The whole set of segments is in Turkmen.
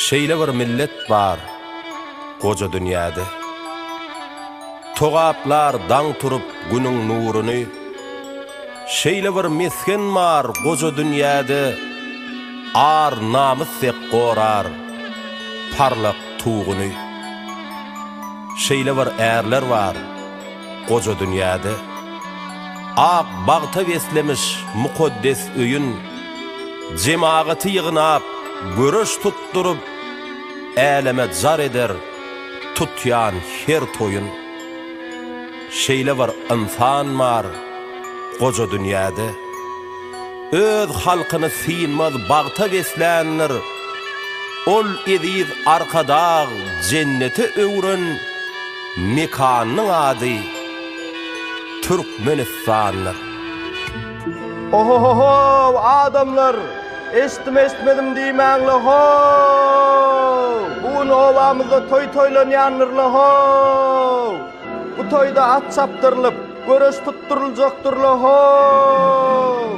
Şeýle bir millet bar goja dünýäde. Togaplar daň turup Günüň nuruny. Şeýle bir mesgen bar goja dünýäde, Ar-namys dek gorar parlak tuguny. Şeýle bir ärler bar goja dünýäde, Ak bagta beslemiş mukaddes öýün. Jemagaty ýygnap, göreş tutduryp, Äleme jar eder tutýan her toýun. Şeýle bir ynsan bar goja dünýäde, Öz halkyny synmaz bagta besländir. Ol eziz Arkadag jennete öwren mekanynyň ady Türkmenistandyr. Ohohohow adamlar eştdim eştmedim diýmäňle how bu gün obamyzda toý toýlanýandyrla how bu toýda at çapdyrylyp göreş tutduryljakdyrla how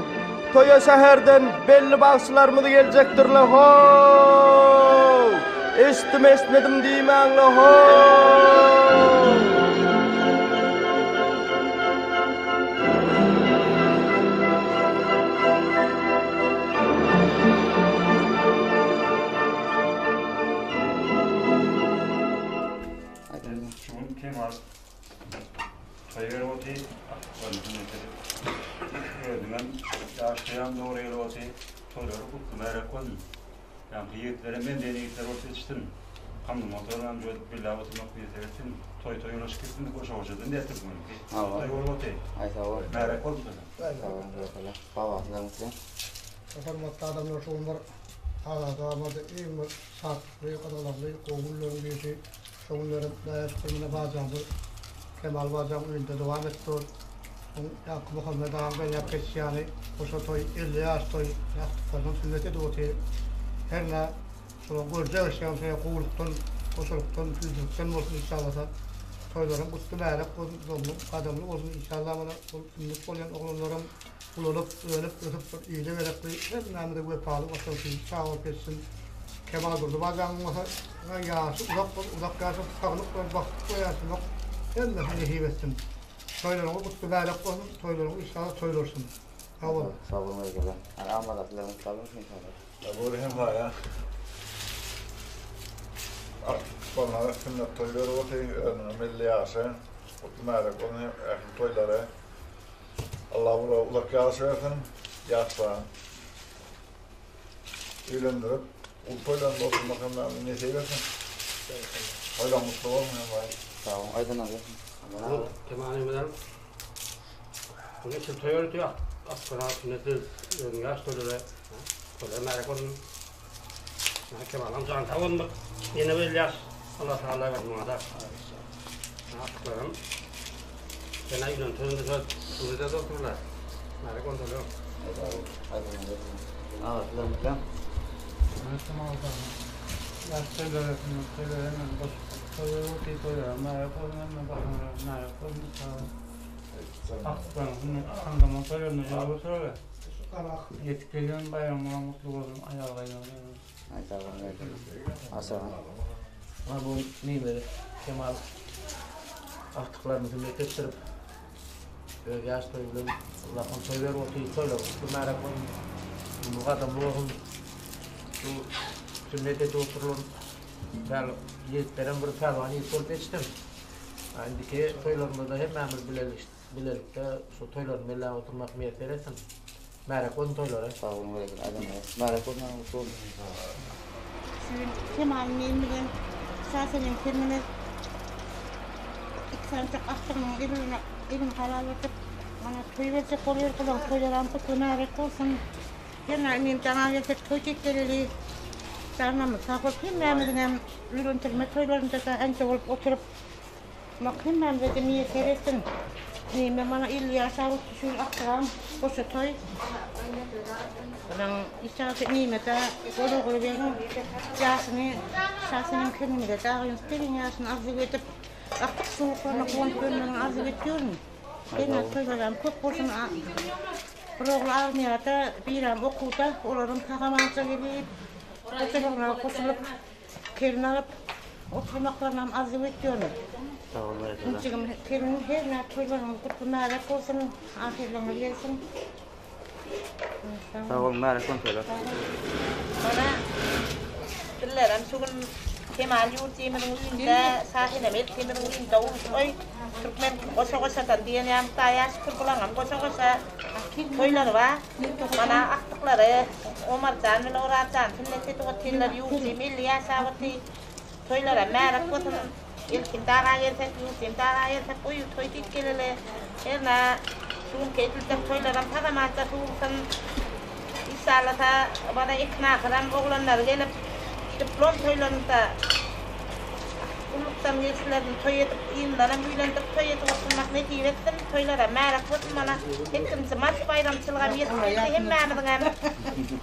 toýa şäherden belli bagşylarymyz geljekdirle how eştdim eştmedim diýmäňle how. Şu gün Kemal toý berip otyr, akyklaryny sünnet edip. Özüňem ýaşlaýaň dogry gelip otyr, toýlary gutly märäk bolsun. Ýaňky ýigitlere men diýen ýigitler bolsa ýetişsin. Kamdy motorynam jödüp belläp oturmak miýesser etsin. Toý toý ulaşyp gitsin goşa-goşadan diýýär türkmeniňki. Toý bolup otyr. Aý sag bol. Märäk bolsun toýlar. Sag bol berekella. Babasy daň bilen. Hormatly adamlar şu gün bir Azadamada iň bir şatlykly, gyzgalaňly, gowy günleriň biri. Şu günlerem Hudaýa şükür mine bajamyz Kemal bajaň öýünde dowam edip dur. Soň ýaňky Muhammet agaň belläp geçişi ýaly, goşa toý, 50 ýaş toý, ýassyklarynyň sünnet edip otyr. Hernä şolaryň görjek eşegem şeýle gowulykdan, goşalykdan, süýjülikden bolsun inşallasa. Toýlaryň gutly bärek bolsun, uzagly, gadamly bolsun inşallah mana ol sünnet bolýan oglanlaram ulalyp, önüp, ösüp bir ile gerekli, hemmämize wepaly watançy çaga bolup ýetişsin. Kemaldurdy bajaňyň bolsa ýaşy uzak bolup, uzak ýaşap, saglyk bilen, bagtly ýaşamak hemmesine nesip etsin. Toýlaryňyz gutly bärek bolsun, toýlaryňyz inşallah toýlarsyn. Sag boluň. Sag boluň berekella. Agamlara sizleriň sag bolsun inşallah. Bor hem haýa. Artyk sünnet toý berip otyr, özüniň milli ýaşy. Gutly märek bolsun ähli toýlary. Allah bulara uzak ýaş bersin. Ýaşlaryň öýlendirip, uly toýlarynda oturmak hemmämize nesip etsin. Toýlaryň gutly bolsun hemmäňiz. Sag boluň aýdanyňyz gelsin. Kemalymyzam bu geçen toý ördi asgara sünnetli özüň ýaş toýlara toýlar märek bolsun. Kemalam jan sag bolsun ýene bir ýaş Allah tagala bersin maňa da. Artyklarym Sen aýdan toýunda söz sünnet oturlar. Märek bolsun toýlar. Aýdanyňyz gelsin. Aga sizler mutlam. Ýaş toýlara sünnet toýlara hemen goşup toýlar otyr toýlara märek bolsun hemme bahanlara märek bolsun inşallah. Agtyklaryň sünnet aňzama toýlarynda ýol oturarlar. Ýetip gelýän baýramyňam gutly bolsun aýal gaýynyň. Aý sag boluň berekella. Aşa. Mana bu Mimeli Kemal agtyklaryny sünnet etdirip Öz ýaş toýy bilen Allahym toý berip otyr, toýlar gutly märek bolsun, ömri gadamly bolsun. Şu sünnet edip oturylan päl ýigitlerem bir pälwan ýigit bolup ýetişsin. Indiki toýlarymyzda hemmämiz bilelikde şu toýlaryny belläp oturmak miýesser etsin. Märek bolsun toýlary. Sag boluň berekella adamlar. Märek bolsun agam gutly bolsun. Şu gün Kemal men bilen Şasenem hemmemiz iki sanyjak agtygynyň elini elini halal edip mana toý berjek bolýar bulaň toýlaram gutly märek bolsun. Hernä inim jaňa gelsek toý tekgeleli. Janlarymyz sag bolup hemmämiziňem öýlendirme toýlarynda-da änçe bolup oturyp Mak hemmämize-de miýesser etsin. Neme mana 50 ýaşa bolupdy şu ýyl agtygam goşa toý. Olaň içaty nemede gol ogly begiň ýaşyny Şasenem kendimize dagy Ýunus begiň ýaşyny arzuw edip agtyk çowluklaryna guwanyp ýörmegini arzuw etýärin. Hernä toýlaram köp bolsun. Bir ogly armiýada, birem okuwda, olaram sag-amanja gelip, goşalaryna goşulyp. Kelin alyp oturmaklarynam arzuw etýärin. Sag boluň berekella. Jigim gelin hernä toýlaryňyz gutly märek bolsun, ahyrlaryňyz gelsin. Sag boluň märek bolsun toýlar. Mana dillerem şu gün Kemal ýurdymyzyň öýünde, Şahenem eltimiziň öýünde uruşoý. Türkmen goşa goşadan diýen ýaly Hudaýa şükür bulaňam goşa goşa toýlary bar. Mana agtyklary Omarjan bilen Orazjan sünnet edip otyrlar. Ýurdym 50 ýaşap otyr. Toýlara märek bolsun. Ilkin daga gelsek, ýurdym daga gelsek, goýy toý diýip geleli. Hernä şu günki ediljek toýlaram sag-amança sowulsyn. Inşallasa, bana ekin ahyram oglanlary gelip, diplom toýlarynda gullukdan gelişlerini toý edip, yzyndanam öýlendirip toý edip oturmak nesip etsin. Toýlara märek bolsun mana. Sekizinji mart baýramçylygam ýetip geldi hemmämiziňem.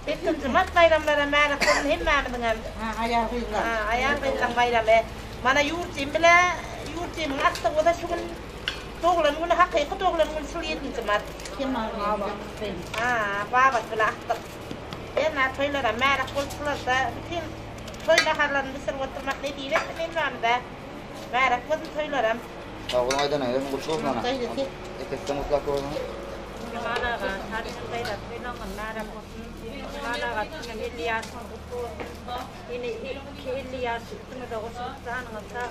Sekizinji mart baýramlara märek bolsun hemmämiziňem. Ha, aýal-gyzlar. Ha, aýal-gyzlaň baýramy. Mana ýurtym bile, ýurtymyň asly bolsa şu gün doglan güni, hakyky doglan güni şul ýedinji mart. Ha, babasy bile akdyk. Hernä toýlara märek bolup şularda bütin toý naharlaryny bişirip oturmak nesip etsin hemmämize. Märek bolsun toýlaram. Sag boluň aýdanyňyza gutly bolsun ana. Ekesten gutlap bolsun. Kemal aga, Şadyýan daýza toýlaryňyz märek bolsun. Kemal aga siziňem 50 ýaşyňyz gutly bolsun. Ýene 250 ýaş üstüňize goşulyp janyňyz sag,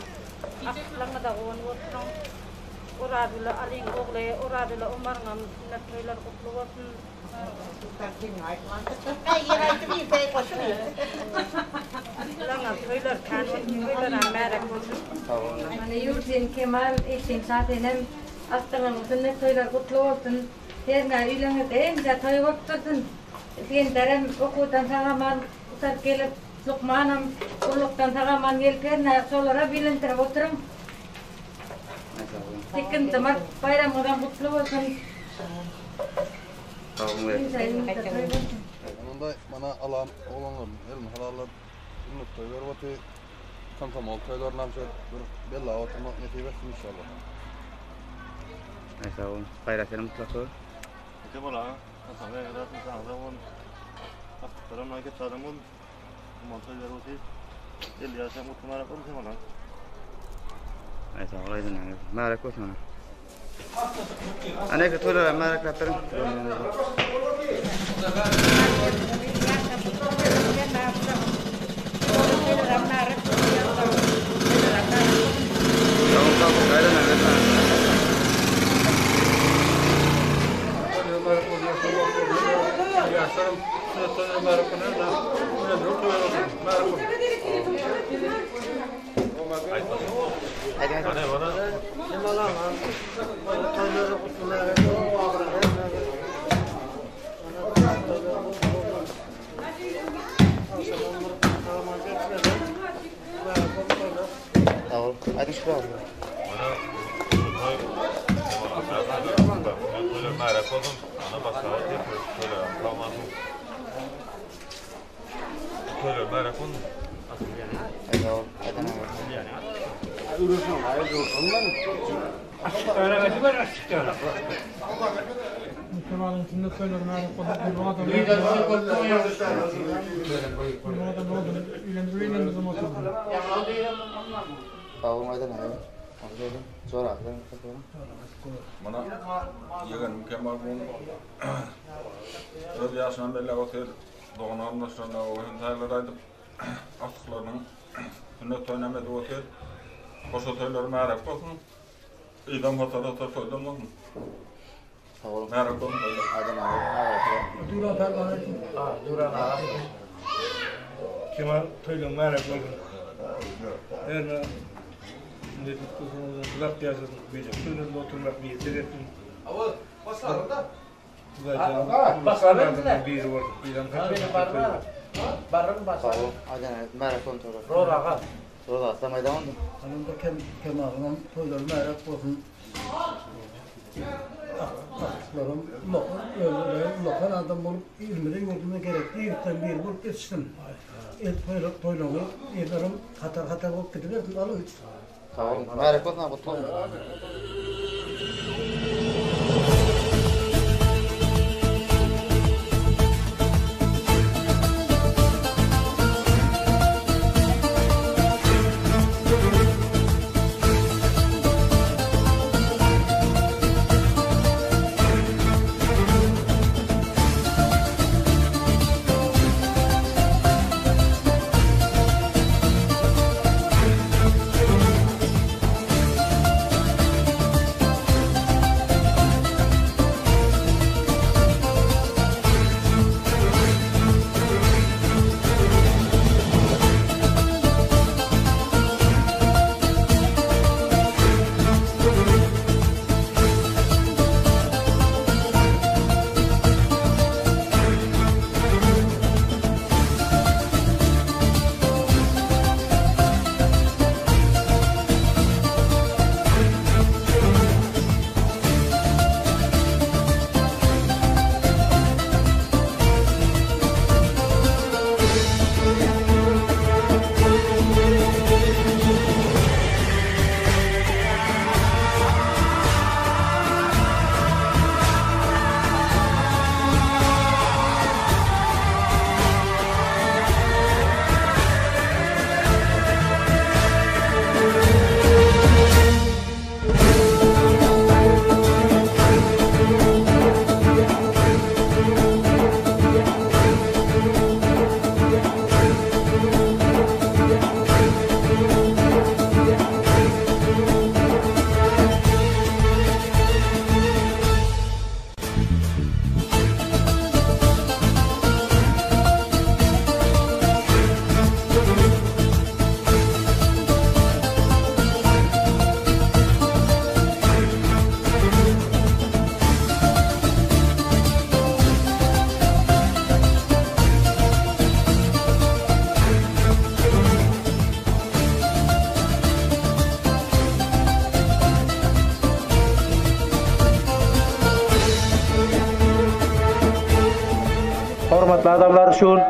agtyklaryňyza guwanyp oturyň. Orazguly Alyň ogly Orazguly Omaryňam sünnet toýlary gutly bolsun. Toýlar kän bolsun, toýlaram märek bolsun. Mana Ýurjin Kemal Eşim Şasenem agtygynyň sünnet toýlary gutly bolsun. Hernä öýleňizde hemişe toý bolup dursun. Isgenderem okuwdan sag-aman gutaryp gelip, Lukmanam gullukdan sag-aman gelip hernä şolara bilentirip oturyň. Sekizinji mart baýramyňyzam gutly bolsun. Sag boluň. Onda mana alan oglanlaryň elini halallap sünnet toý berip otyr. Komsomol toýlarynam şeýdip bir bellap oturmak nesip etsin inşallah. Aý sag boluň. Gaýrat seni mutlak gör. Eke bol aga. Hasan bey gaýrat sag bol. Agtyklaram aýkep adam bol. Aman toý berip otyr. 50 ýaşam gutly märek bolsun Kemal aga. Aý sag bol aýdanyňa. Märek bolsun ana. Ana eke toýlara märekläp beriň. Sag bol aýdanyňa. Sag bol. Aýdyň şükür abi. Aý sag bol. Aýdanyňa. Kemalyň sünnet toýlary märek bolsun. Adam öýlendirip oturdy. Sag boluň aýdanyňa. Jora, sag boluň. Mana ýegenim Kemal bu öz ýaşynam belläp otyr. Dogan garyndaşlaryna o hem taýlar aýdyp agtyklarynyň sünnet toýunam edip otyr. Goşa toýlary märek bolsun. Yzam hatar hatar toýdan bolsun. Sag boluň. Märek bolsun toýlar. Aýdanyňa. Duran Pälwan aýtsyn. Duran aga. Kemal toýlaň märek bolsun. Hernä nesip bolsa uzak ýaşasyn, beýleki toýlarda oturmak miýesser etsin. Biri bolsun. Yzam hatar hatar toý bolsun. Sag bol. Aýdanyňa märek bolsun toýlar. Roz aga. Roz aga, sen aýdan onda. Anam da kem Kemalyňam toýlary märek bolsun. Agtyklarym ullakan özleri ullakan adam bolup ilimize ýurdumyza gerekli ýigitleň biri bolup ýetişsin. El toýlak toýlaňy ýerlerim hatar hatar bolup gidibersin alyň. Sag boluň. Märek bolsun aga, gutly bolsun. Hormatly adamlar, şu gün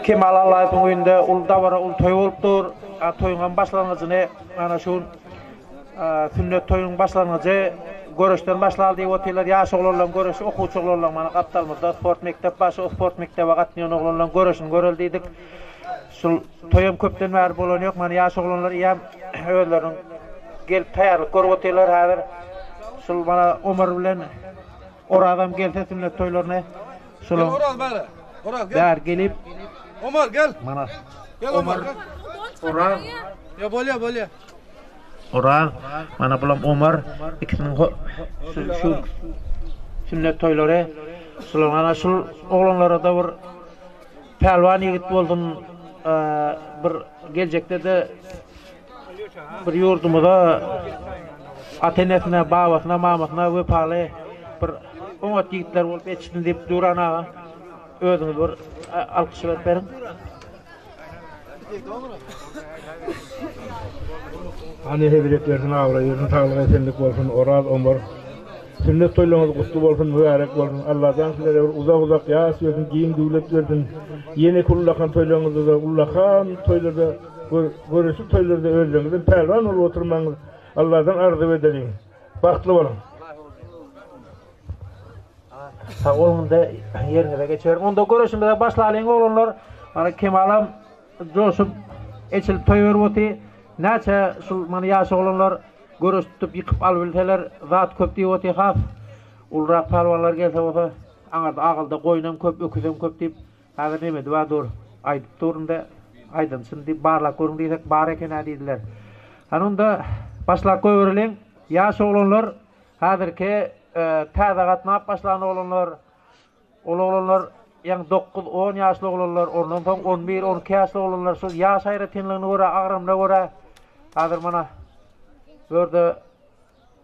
Kemal Allaýewiň öýünde uly dabara, uly toý bolup dur. Toýuň hem başlangyjyny mana şu gün sünnet toýunyň başlangyjy göreşden başlaly diýip otyrlar. Ýaş oglanlaryň göreşi, okuwçy oglanlaryň mana gapdalymyzda sport mekdep bar, şu sport mekdebe gatnaýan oglanlaryň göreşini göreli diýdik. Şul toýam köpden bäri bolany ýok. Mana ýaş oglanlar eýýäm özleriniň gelip taýýarlyk görüp otyrlar häzir. Şul mana Omar bilen Orazam gelse sünnet toýlaryna. Şulaň Gel Oraz bäri. Oraz gel. Bäri gelip. Omar gel. Mana. Gel Omar. Oraz. Ýa bolýa bolýa. Oraz, mana bulam Omar, ikisiniň şu şu sünnet toýlary. Şulaň ana şul oglanlara da bir Pälwan ýigit bolsun bir geljekde-de bir ýurdumyza ata-enesine, babasyna, mamasyna wepaly bir oňat ýigitler bolup ýetişsin diýip Duran aga özüňiz bir alkyş berip beriň. Hany hezret bersin abraý bersin saglyk esenlik bolsun Oraz Omar sünnet toýlaryňyz gutly bolsun mübärek bolsun Allajan sizlere bir uzak uzak ýaş bersin giň döwlet bersin ýeneki ullakan toýlaryňyzda-da ullakan toýlarda görüşip toýlarda özleriňizem pälwan bolup oturmagyňyz Alladan arzuw edeliň bagtly boluň. Sag boluň indi ýeriňize geçiberiň. Onda göreşimize başlalyň oglanlar. Mana Kemalam joşup eçilip toý berip oty. Näçe şul mana ýaş oglanlar göreş tutup ýykyp alybilseler zat köp diýip oty has ulurak pälwanlar gelse bolsa aňarda agylda goýunam köp öküzem köp diýip häzir nemedi bar dur aýdyp dur indi aýdan çyn diýip barlap görüň diýsek bar eken-ä diýdiler. Hany onda başlap goýbereliň ýaş oglanlar Häzirki täze gatnap başlan oglanlar, ol oglanlar ýaňy dokuz, on ýaşly oglanlar, ondan soň on bir, 12 ýaşly oglanlar şol ýaş aýratynlygyna görä, agramyna görä häzir mana bu ýerde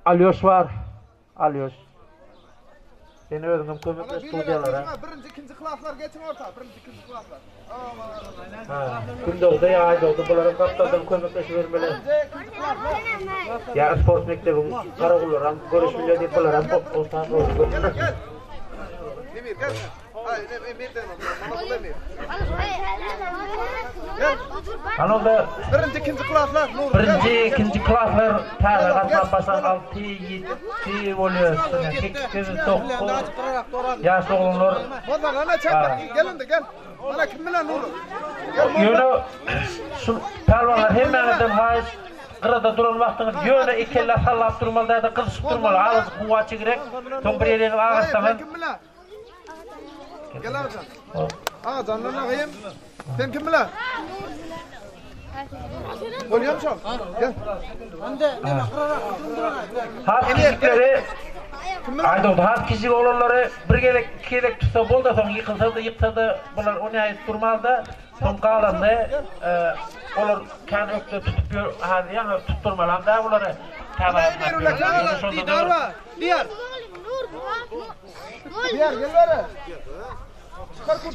Alýoş bar. Alýoş. Sen özüňem kömekleş studiýalara. Birinji, ikinji klaslar geçiň orta, birinji, ikinji klaslar. Gündogdy ýa Aýdogdy bularam gapdaldan kömekleşibermeli. Ýa sport mekdebiň garagullaram göreş bilýär diýip bularam orta Gel. Emir gel. Aý, Emir den Mana bul Emir. Gel. Hany onda birinji, ikinji klaslar. Birinji, ikinji klaslar täze gatnap başlan 6, 7 bolýar. 8, 9 ýaş oglanlar. Bozana çek. Gel indi gel. Mana kim bilen Nuru? Ýöne şu pälwanlar hemmäňizden haýyş gyrada duran wagtyňyz ýöne iki elle sallap durmaly däde gyzyşyp durmaly azajyk howa çigirek soň bir ýeriňizi agyrtsaňyz Gel Agajan. Agajandan agayım. Sen kim bilen? Bolýar şol. Gel. Has kiçikleri Aýdogdy has kiçijik oglanlary bir gezek iki gezek tutsa bolda soň ýykylsa-da ýyksa-da bular o näýip durmazda soň galanyny olar kän ökde tutup ýör häzir ýaňy tutdurmalam däl bulary Didar bar. Diýar. Diýar gel bäri.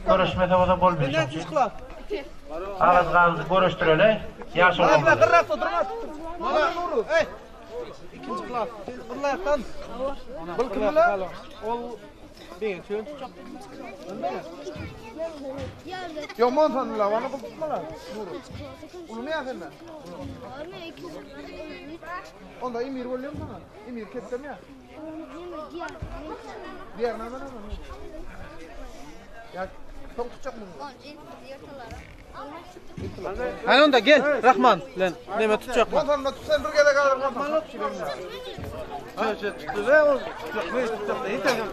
Görüşmese bolsa bolmaýar şoň üçin. Agaz gazy görüşdireli. Ýaş oglanlar. Gyrrakda durma. Mana Nuru. Ey. Ikinji klas. Gyrlaýakdan. Bul kim bilen? Ol Beýen çöl tutjak. Ýok, montan bilen, ony bul tutmalar. Nuru. Ulumy ýa senden? Onda Emir bolýar sana. Emir ketdemi ýa? Diýer näme näme? Ýa soň tutjakmy? Hany onda gel Rahman bilen neme tutjakmy? Montanla tutsan bir gezek alyp Rahman. Şö şö tutdy be ol tutjakmy tutjak değil tabii.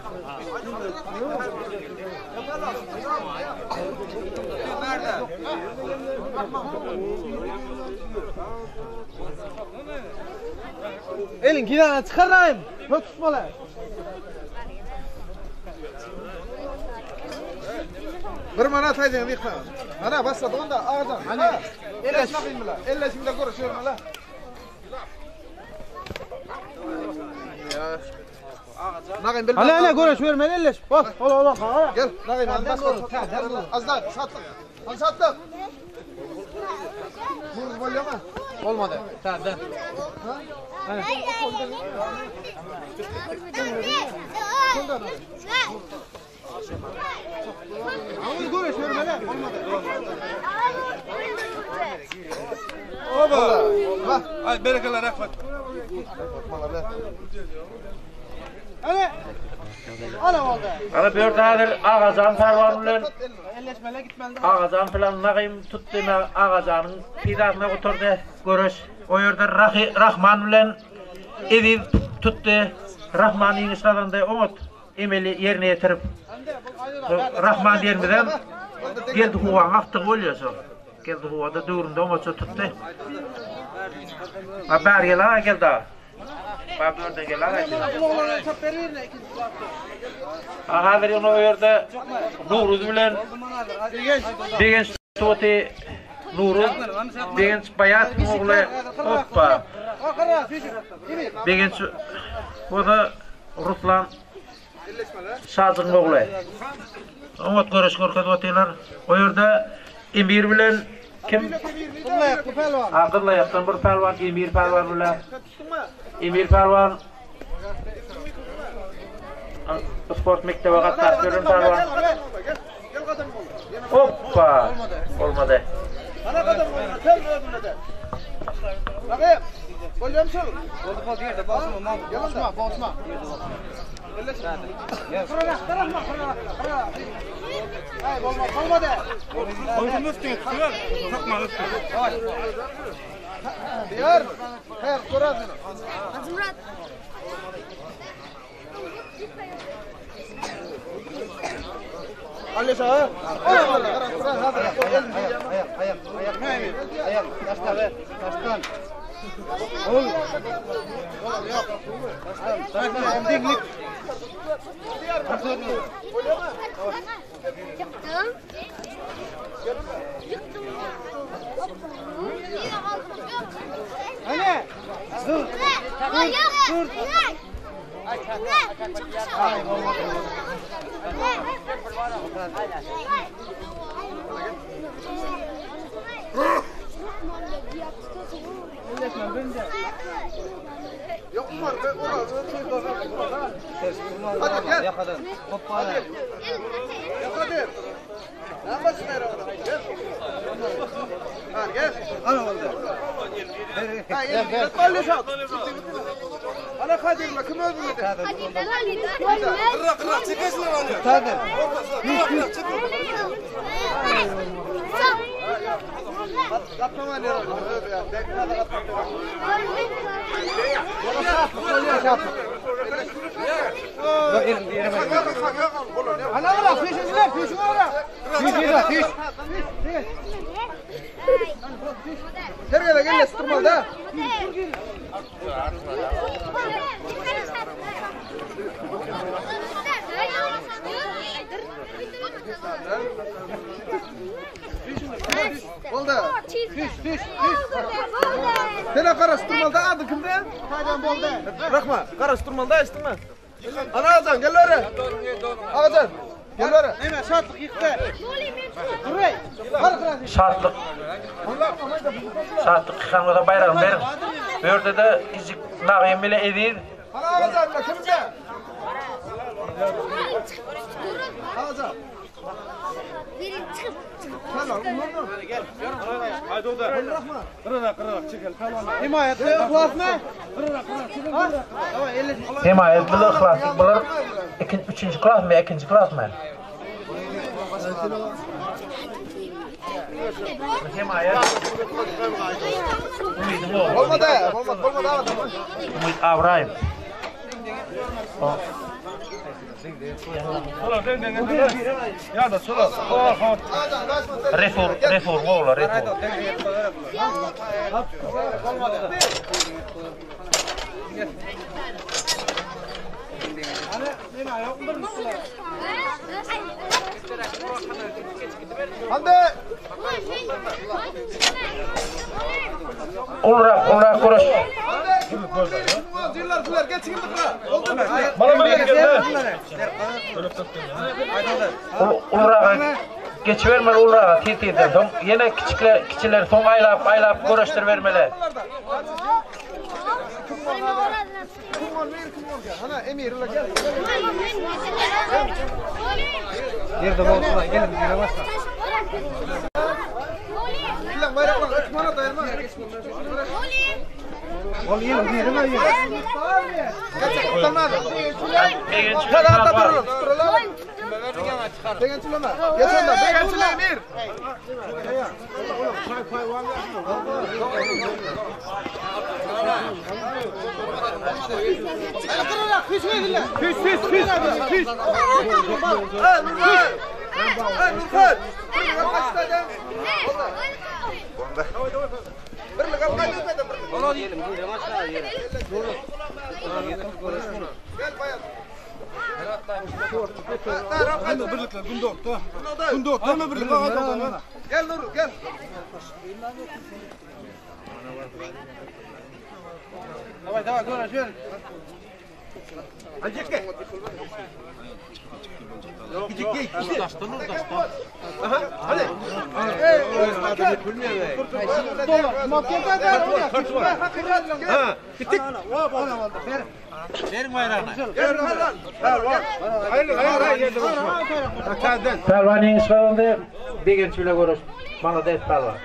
Elin gidana çıkarayım. Hö tutmaly. Bir manat aýdyň diýip. Ana başlady onda agajan. Ana. Elle şakyn bile. Elle şimdi görüşürmeli. Nagyn bil. Ana ana görüş vermeli elleş. Bak ol ol ol. Gel Nagyn al başla. Az daha satlyk. Al satlyk. Nur bolýar mı? Olmadı. Täzeden. Oba. Ay berekella rahmet. Hadi. Ana oldu. Ana bu ýerde häzir Agajan pälwan bilen Elleşmele gitmeli. Agajan bilen Nagym tutdy. Agajanyň peýdasyna gutardy göreş. O ýerde Rahman bilen Eziz tutdy. Rahman ýeňiş gazandy. Oňat emeli ýerine ýetirip. Rahman diýenimizem Geldi Huwaň agtygy bolýar şo. Geldi Huwa-da döwründe oňatja tutdy. A bäri gel aga Geldi aga. Ba bu ýerde gel aga. A häzir ýöne o ýerde Nowruz bilen Begenç Toty Nuruz Begenç Baýatowyň ogly Hoppa. Begenç bolsa Ruslan Şajygyň ogly. Oňat göreş görkezip otyrlar. O ýerde Emir bilen kim? Gyzlaýakly pälwan. Ha, Gyzlaýakdan bir pälwan Emir pälwan bilen. Emir pälwan sport mekdebe gatnap ýören pälwan. Hoppa! Bolmady. Ana gadam bolma, sen özüne de. Bakayım. Bolýam şol. Boldy, boldy, ýerde bolma, bolma, bolma. Ay bolma, bolma de. Koydum üstüne tutuver. Takma üstüne. Diyar, her kuraz. Hacı Ali sağ. Ayak, ayak, ayak, ayak, taştan, taştan. Ol. Yok. Taştan, taştan, dinglik. Yıktım. Yıktım. Hani? Dur. Dur. Yok mu var? Hadi gel. Yakadan. Hadi. Yakadır. Ne yapasın herhalde? Gel. Ha gel. Ana oldu. Ha gel. Gel. Ana Kadir mi? Kim öldürdü? Kırra kırra çıkışlar alıyor. Tabii. Kırra kırra çıkın. Katma ne? Ana ala fişinler fişin ala. Fiş fiş. Nereye gel tutmalı da. Oldu. Fiş fiş fiş. Sen karıştırmalı da adı kimde? Faydan boldu. Rahma karıştırmalı da içtin mi? Ana Ağacan gel oraya. Ağacan gel oraya. Hemen şartlık yıktı. Şatlyk Şatlyk ýykan bolsa baýragyny beriň. Bu ýerde-de kiçijik Nagym bile Eziz. Ana Ağacan kimde? Ağacan. Hemaýat bile Yhlasly bular ikinji üçünji klasmy ýa ikinji klasmy? Hemaýat Umydyň ogly. Bolmady, bolmady, bolmady. Umyt Abraýew. Resul, Resul ogly, Resul. Hadi. Ulurak, ulurak göreş. Uluraga geçibermeli uluraga tiz-tizden. Soň ýene kiçikler, kiçiler soň aýlap, aýlap göreşdiribermeli. Kim ol, bir kim ol gel. Hana Emir ula gel. Ýerde bolsa gelin ýere başla. Bilen bayraklar 3 manat ayırma. Ol ýelim ýerime ýer. Emir. Püs püs püs püs. Ha Nurhan. Ha Nurhan. Birlik al kaç birlik. Gel bayan. Birlikler gün doğdu. Gün doğdu. Hemen birlik. Gel Nur gel. Давай, давай, görüş ver. Aha hadi. Ha, bittik. Verin bayrağını. Hayır hayır hayır. Pälwan ýeňiş gazandy. Begenç bile görüş. Malades pälwan.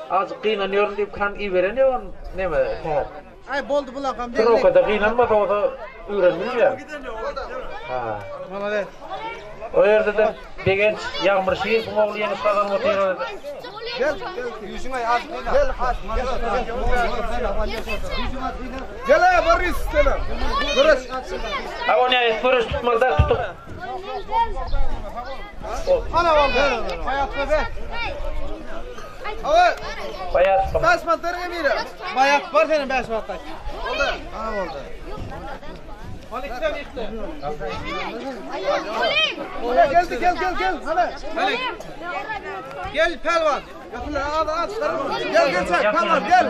Azıcık gynanýaryn diýip kan iberen ýok neme täze. Ay boldy bulakam. Trokada gynanmasa bolsa öwrenmeli. Ha. Malades. O ýerde de Begenç Ýagmyr Şirowyň ogly ýeňiş gazanyp otyr. Gel gel. Yüzüne az gel. Gel ha Boris sana. Görüş. Ha ony aýt görüş tutmaly da tutup. Ana boldy. Bayat be. Evet. Baýat. Beş manat ver Emir'e. Bayat var senin 5 manat. Oldu. Ana boldy. Gel gel gel gel gel. Hadi. Gel pelvan. Al al Gel gel sen. Tamam gel.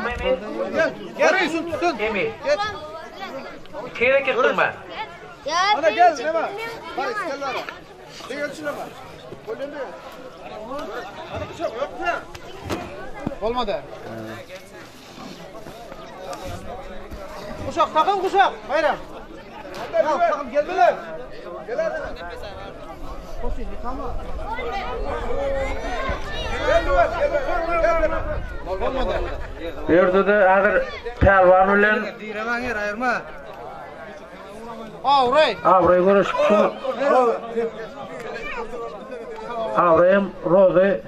Gel. Gel. Tutun tutun. Emir. Kerek etdirme. Ana gel ne var? Barış gel lan. Gel şuna bak. Golün diyor. Hadi bir şey yok mu? Bolmady. Kuşak takım kuşak. Bayram. Ya takım gelmeler. Gel hadi. Gel Duvar gel. Gel. Bolmady. Bu ýerde de häzir pälwan bilen Diremen yer ayırma. Avray. Abraý görüşüp şu Abraýym Rozy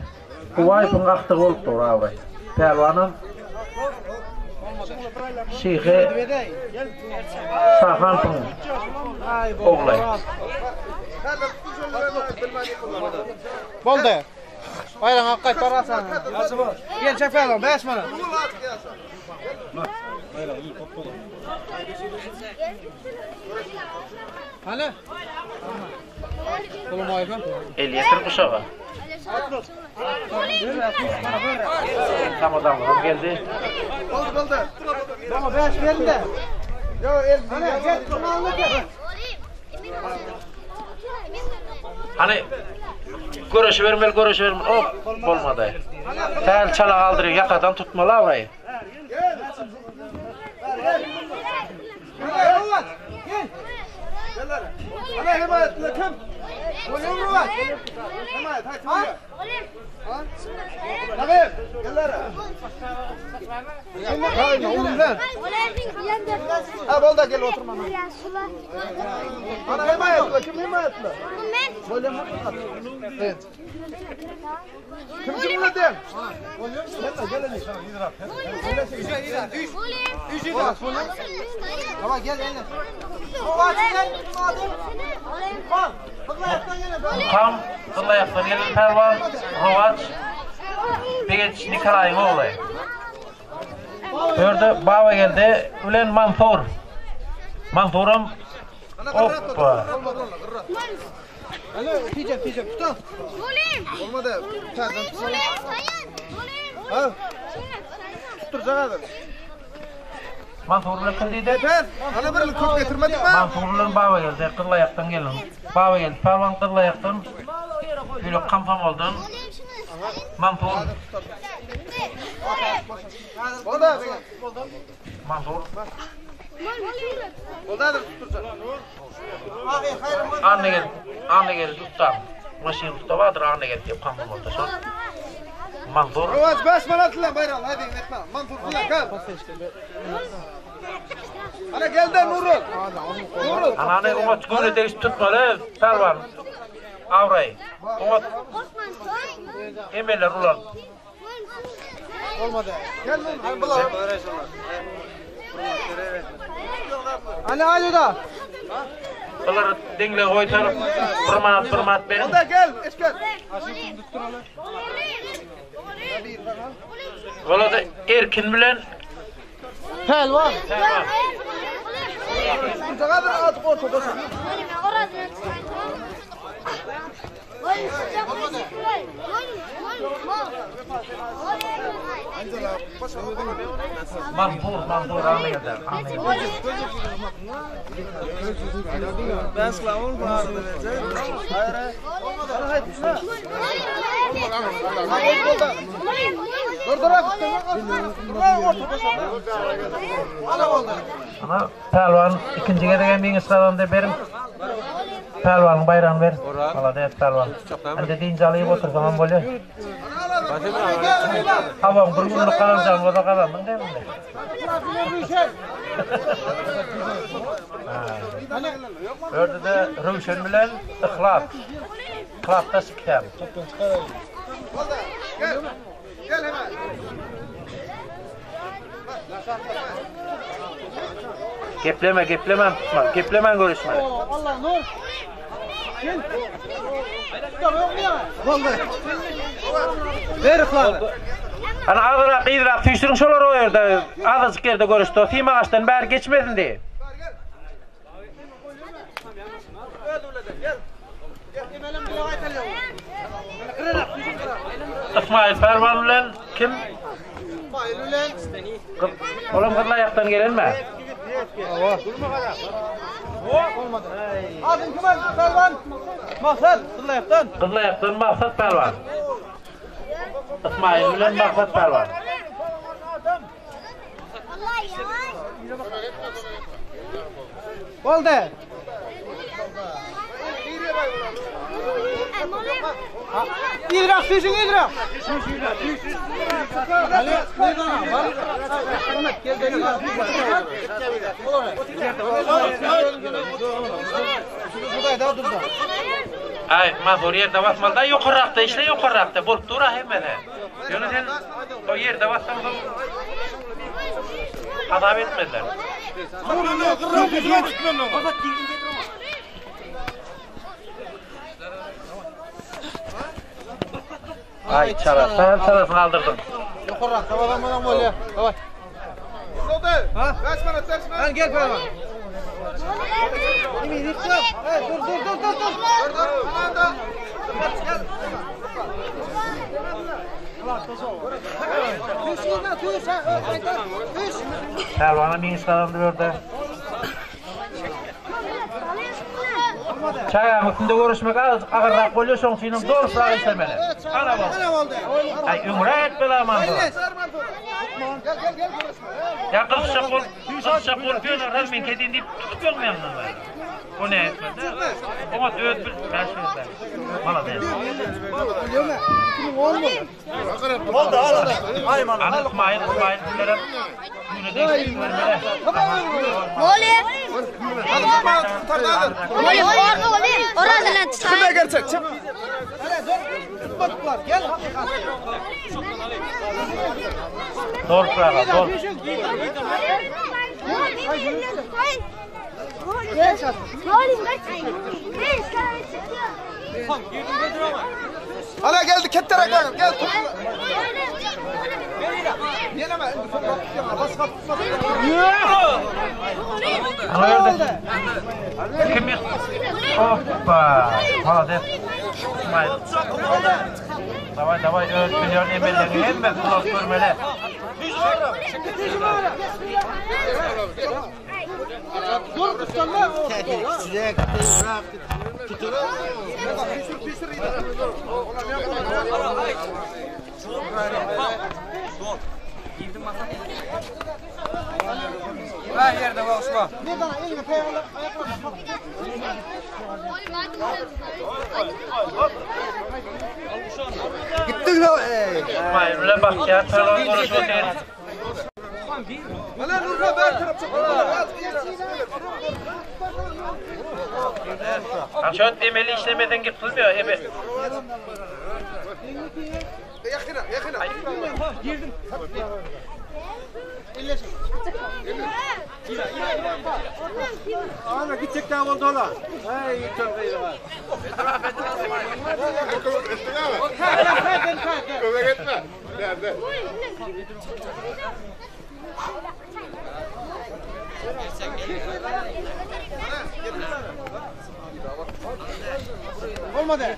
Kuwaýpyň aktygy bolup dur Abraý. Pälwanam Şeýhi Sahanpyň ogly. Boldy. Bayram hakkı parasana. Gel çek pelvan 5 manat. Hany? Bolmaýmy? El ýetir guşaga. Tamam geldi. Oldu oldu. Tamam 5 verin de. Ya el Hany gel şunu gel. Hani görüşü vermeli, görüşü vermeli. Hop, bolmady. Täl çala galdyrýar, ýakadan tutmaly abraýy. Gel Ruvat. Gel. Gel lan. Ana himayet kim? Oğlum Ruvat. Himayet hadi. Ha? Tabii. Gel lan. Oğlum lan. Ha bolda gel oturma. Ana himayet kim himayet? Oğlum hakikat. Kim kim dedi? Gel gel Düş. Tamam gel gel. Ruvat gel. Bak. Kızlayaktan gel. Tam Gyllaýakdan gelen pälwan Rowaç Begenç Nikolaýyň ogly. Bu ýerde Baba geldi bilen Mansur. Mansuram Hoppa. Alo, tije tije tutan. Olmadı. Terden tutsana. Ha? Tutturacak adam. Mansur bilen kim diýdi? Ben. Ana bir köp getirmedik mi? Mansur bilen Baba geldi, Gyllaýakdan gelen. Baba geldi, pälwan Gyllaýakdan. Ýürek kamsamoldan. Mansur. Boldy. Mansur. Boldy häzir tutdurjak. Annagel, Annagel usta. Maşyn usta bardyr Annagel diýip kamon bolsa şol. Mansur. Rowaç 5 manat bilen Bayram hadi etme. Mansur bilen gel. Ana gel de Nurul. Nurul. Anany oňat göwne degiş tutmaly, pälwan. Awraý. Oňat emeller ulan. Olmadı. Gel lan. Bular. Ana hadi da. Bular deňle goýsalyp bir manat bir manat beriň. Onda gel, eş gel. Bolady Erkin bilen Pälwan. Pälwan. Sana bir azıcık orta koşun. Mansur, Mansur Annageldi. Ben slavon Dur dur Dur orta Ana Pälwan ikinji gezek hem ýeňiş gazandy beriň. Pälwanyň baýragyny ber. Malades Pälwan. Indi dynç alyp otursaň hem bolýar. Hawaň bir günlük gazanjagyň bolsa gazandyň diýen indi. Örde-de Röwşen bilen Yhlas. Yhlasdaş ikisem. Gel. Gel hemen. Gepleme, geplemän tutmaly. Geplemän görüşmeli. Allah nur. Gel. Boldy. Ver yhlazy. Hany azyrak yzyrak süýşüriň şolary o ýerde. Azajyk ýerde görüşdi. O sim agaçdan bäri geçmesin diý. Ysmaýyl pälwan bilen kim? Olam Gyzylaýakdan gelenmi? Adyň kim pälwan? Maksat Gyzylaýakdan. Gyzylaýakdan Maksat pälwan. Ysmaýyl bilen Maksat pälwan. Boldy. Yzyrak süýşüň yzyrak. Aý, Mazur ýerde basmaly-da, ýokarrakda işle, ýokarrakda bolup dur-a hemmesi. Ýöne sen o ýerde bassaň soň hasap etmezler. Aý, çala, sen çalasyny aldyrdyň. Ýokarrakda basanmadan bolýar. Daway. Boldy. 5 manat, 5 manat. Lan gel pälwan. Dur dur dur dur dur. Dur dur. Ananda. Gel. Pälwana ýeňiş gazandy bu ýerde. Çagaň üstünde görüşmek azajyk agyrrak bolýar, şonuň üçin hem doluprak işlemeli. Ana boldy. Aý, öňräk bela Mansur. Gel gel gel. Ýa gyzyşjak bolup, gyzyşjak bolup ýöne razminka edýin diýip tutup ýörmeýäňmi? O ne etmedi? Oňat öz bil, bäş berdi. Malades. Boldy al. Aý Ana Ismail, Ismail sizlerem güne degişli görmeli. Çıkma gerçek, çık. Gel. Doluprak, dol. Ana geldi kettere gel. Gel tut. Yeneme. Bas bas bas. Ana ýerde kim ýyk? Hoppa. Malades. Ismail. Daway, daway, öz bilýän emellerini hemmesini ulanyp görmeli. Ha ýerde boluşma. Gitdik la ey. Ismail bilen Bagtyýar pälwan görüşip otyr. Ana Nurhan bäri tarap çyk. Haçan emeli işlemeseň gitsilmiýar ebe. Ýakyna, ýakyna. Girdim. Ana gitjek dä boldy ola. Hey, ýiten gyýyga. Kömek etme. Derde. Bolmady.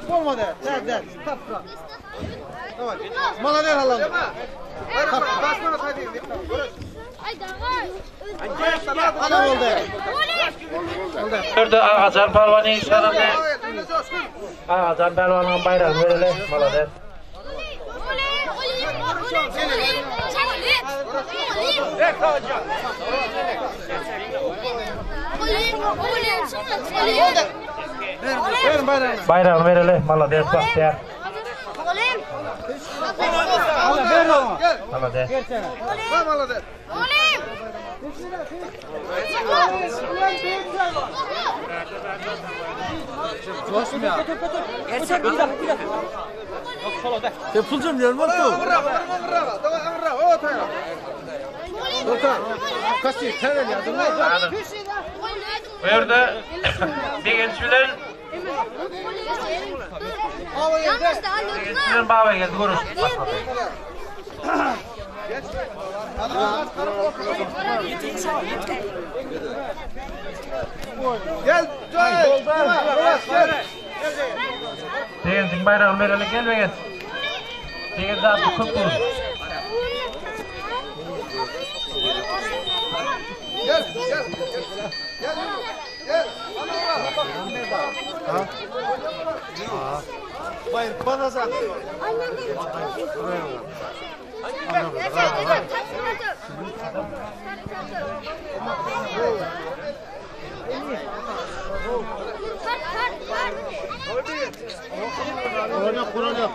Bolmady. Däl, däl. Tapra. Tamam. Mala ver halam. Tap. Basmana taýdy. Ana boldy. Ýerde Agajan pälwan ýeňiş gazandy. Agajan pälwanyň baýragyny bereli. Malades. Baýragyny bereli. Malades Bagtyýar. Malades. Sen pulcum yer mi oldu? Bu ýerde Begenç bilen Begenç bilen Babageldi görüşip başlady. Gel, gel. Gel. Begenjiň baýragyny bereli gel Begenç. Begenç atly köp bolsun. Gel, gel. Gel. Gel. Ha? Bayır bana sen. Kuran yok, Kuran yok.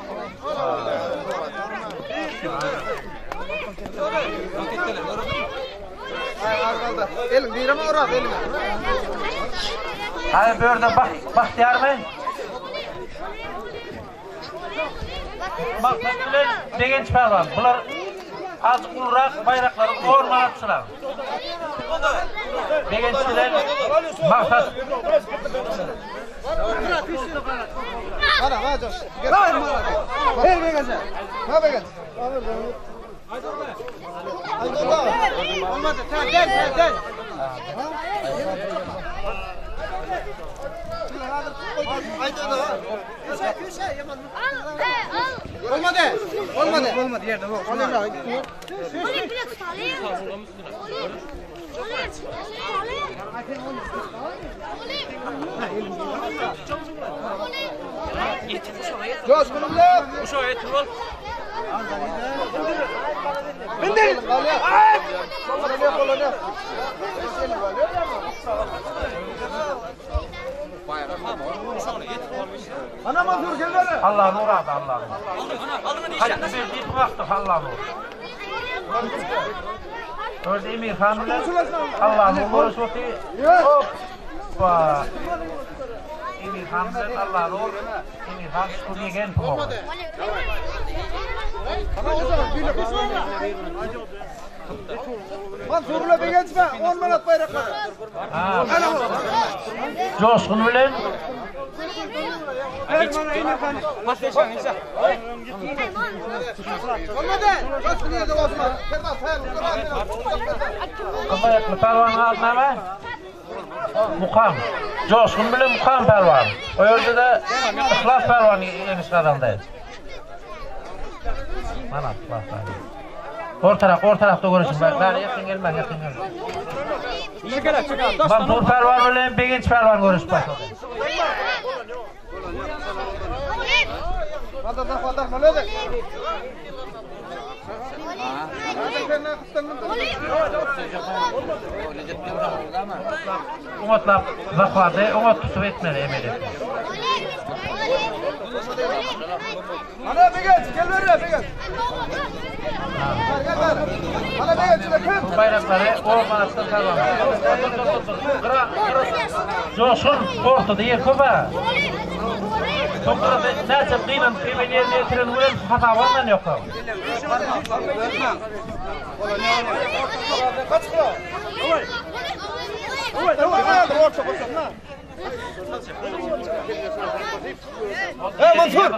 Elin bireme urak elin. Hadi bu ýerde Bak Bagtyýarmy? Maksat bilen Begenç pälwan. Bular azajyk ulurak baýraklary orman atdylar. Begenç bilen Maksat. Hadi hadi. Gel. Hey Begenç. Ha Begenç. Olmadı. Sen gel, sen gel. Olmadı. Olmadı. Olmadı yerde bu. Olmadı. Coşkunumla. Uşak etin bol. Bindir. Kullanıyor, kullanıyor. Ana Mansur gel beri. Allah nur adı Allah nur. Hadi bir bir vakti Allah nur. Örde Emir Han bilen Allah nur görüşüp otyr. Hoppa. Emir Han bilen Allah nur. Emir Han şükür ýegen tumagy. Mansur'la Begençme 10 manat bayraklar. Ha. Joşgun bilen Olmadı. Coşkun yerde olsun. Kervan sayalım. Gyzayakly pälwanyň ady näme? Mukam. Joşgun bilen Mukam pälwan. O ýerde-de Yhlas pälwan ýeňiş gazandy. Mana Yhlas pälwan. Ortarak, ortarakda göreşiň. Bäri ýakyn gelmäň, ýakyn gelmäň. Mansur pälwan bilen Begenç pälwan göreşip başlady. Oňatlap zakwady oňat tutup etmeli emel etmeli. Ana Begenç gel beri Begenç. Gel gel. Ana Begenç kim? Bu baýraklary o manatdan salmaly. Gyra, gyra. Joşgun ortada ýer köp ha. Soňra näçe gynanyp emel ýerine ýetiren bilen hasaba alnan ýok. Kaç kilo? Hey Mansur!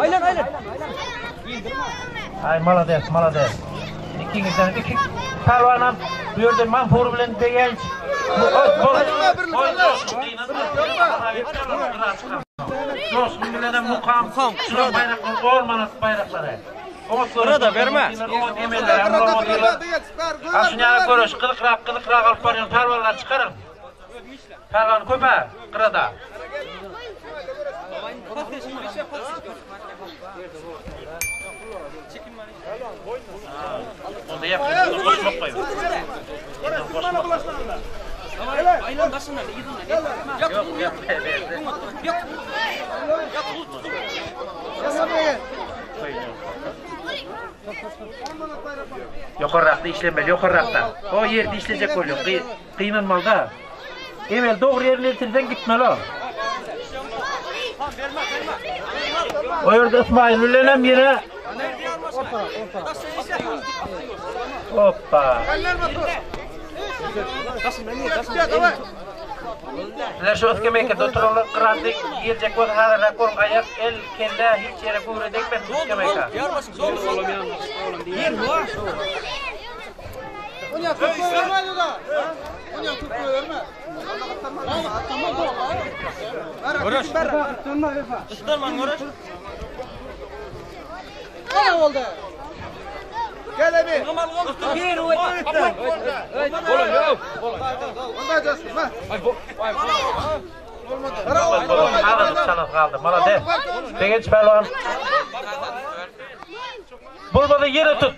Aylan aylan. Ay malades malades. Ikiňizden iki pälwanam bu ýerde Mansur bilen Begenç. Joşgun bilenem Mukam. Şular baýraklar ormanat baýraklary. Oňat berme. Ha şuny ýaly göreş gyzykrak gyzykrak alyp barýan pälwanlar çykaryň. Pälwan köp-ä gyrada. Onda ýakyn goşmak goý. Ýok, ýok, Ýokarrakda işlemeli, ýokarrakda. O ýerde işlejek bolýar. Gynanmaly-da. Emel dogry ýerine ýetirseň gitmeli o. O ýerde Ismail bilen hem ýene Hoppa. Sizler şu yskemeýkede oturanlar grandy girjek bolsa hazyrrak boluň aýak, el, kelle hiç ýere göwre degmesin yskemeýka. Gel abi. Azajyk çalasy galdy. Malades. Begenç pälwan. Bolmasa ýere tut.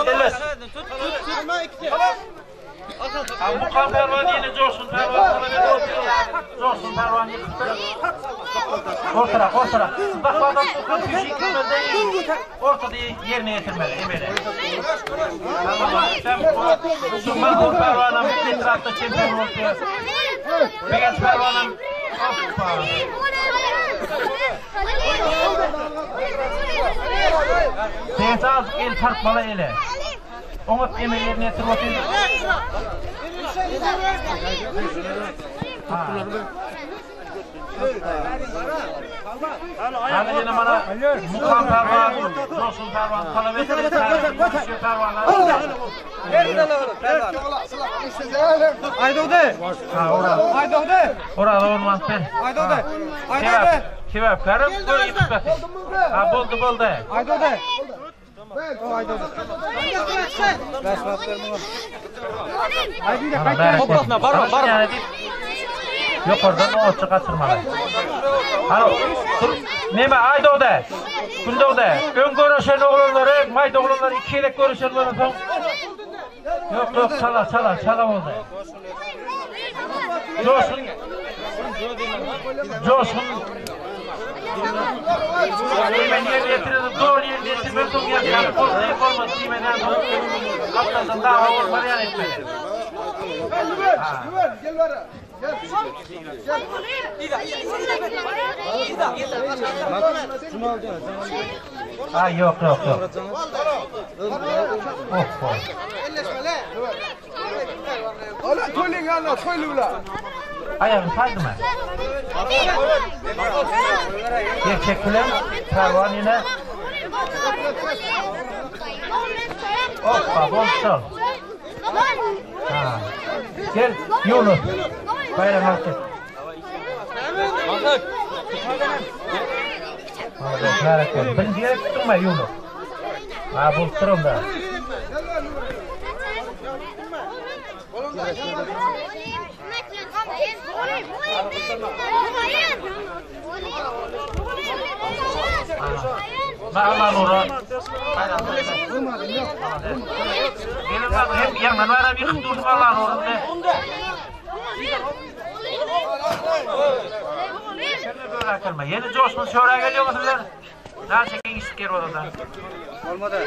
Elleş. Mukam pälwan ýene Joşgun pälwan Joşgun pälwan ýykypdyr. Ortarak, ortarak. Bakmadan ortada ýerine ýetirmeli, emeli. Şu Mahmut pälwanam etrapda çempion bolupdyr. Begenç pälwanam hoppa. Begenç azajyk el tartmaly ele. Oňat emel ýerine ýetirip otyr. Hadi ýene mana Mukam pälwan, Joşgun pälwan talap etdi. Aýdogdy. Aýdogdy. Oraz orman sen. Aýdogdy. Aýdogdy. Sebäpkärim gör ýykyp Ha boldy boldy. Aýdogdy. Ýokardan oňatça gaçyrmaly. Halo, dur. Neme Aýdogdy? Gündogdy. Öň görüşen oglanlary, maýda oglanlary iki gezek görüşen bolansoň. Ýok, ýok, çala, çala, çala boldy. Joşgun Joşgun Men ýerine ýetirdim, doly ýerine ýetirmem soň ýa boldy, bolmady diýmeden soň gapdaldan dawa bolmaz ýaly etmeli. Gel, gel beri. Gel. Gel. Ha ýok, ýok, ýok. Oh, oh. Ola toýlyň ýanyna toýly bilen. Aýagyny saýdymy? Gerçek bilen pälwan ýene. Hoppa, boldy şol. Ha. Gel, Ýunus. Baýram alyp gel. Birinji gezek tutduňmy, Ýunus? Ha, bolupdyr onda. Ma Allanura. Gelin bak hem ýaňdan baram ýykyp dursun Allanurny. Ýene joşgun şöra gelýärmi sizler? Näçe giňişlik ýer bolanda? Bolmady.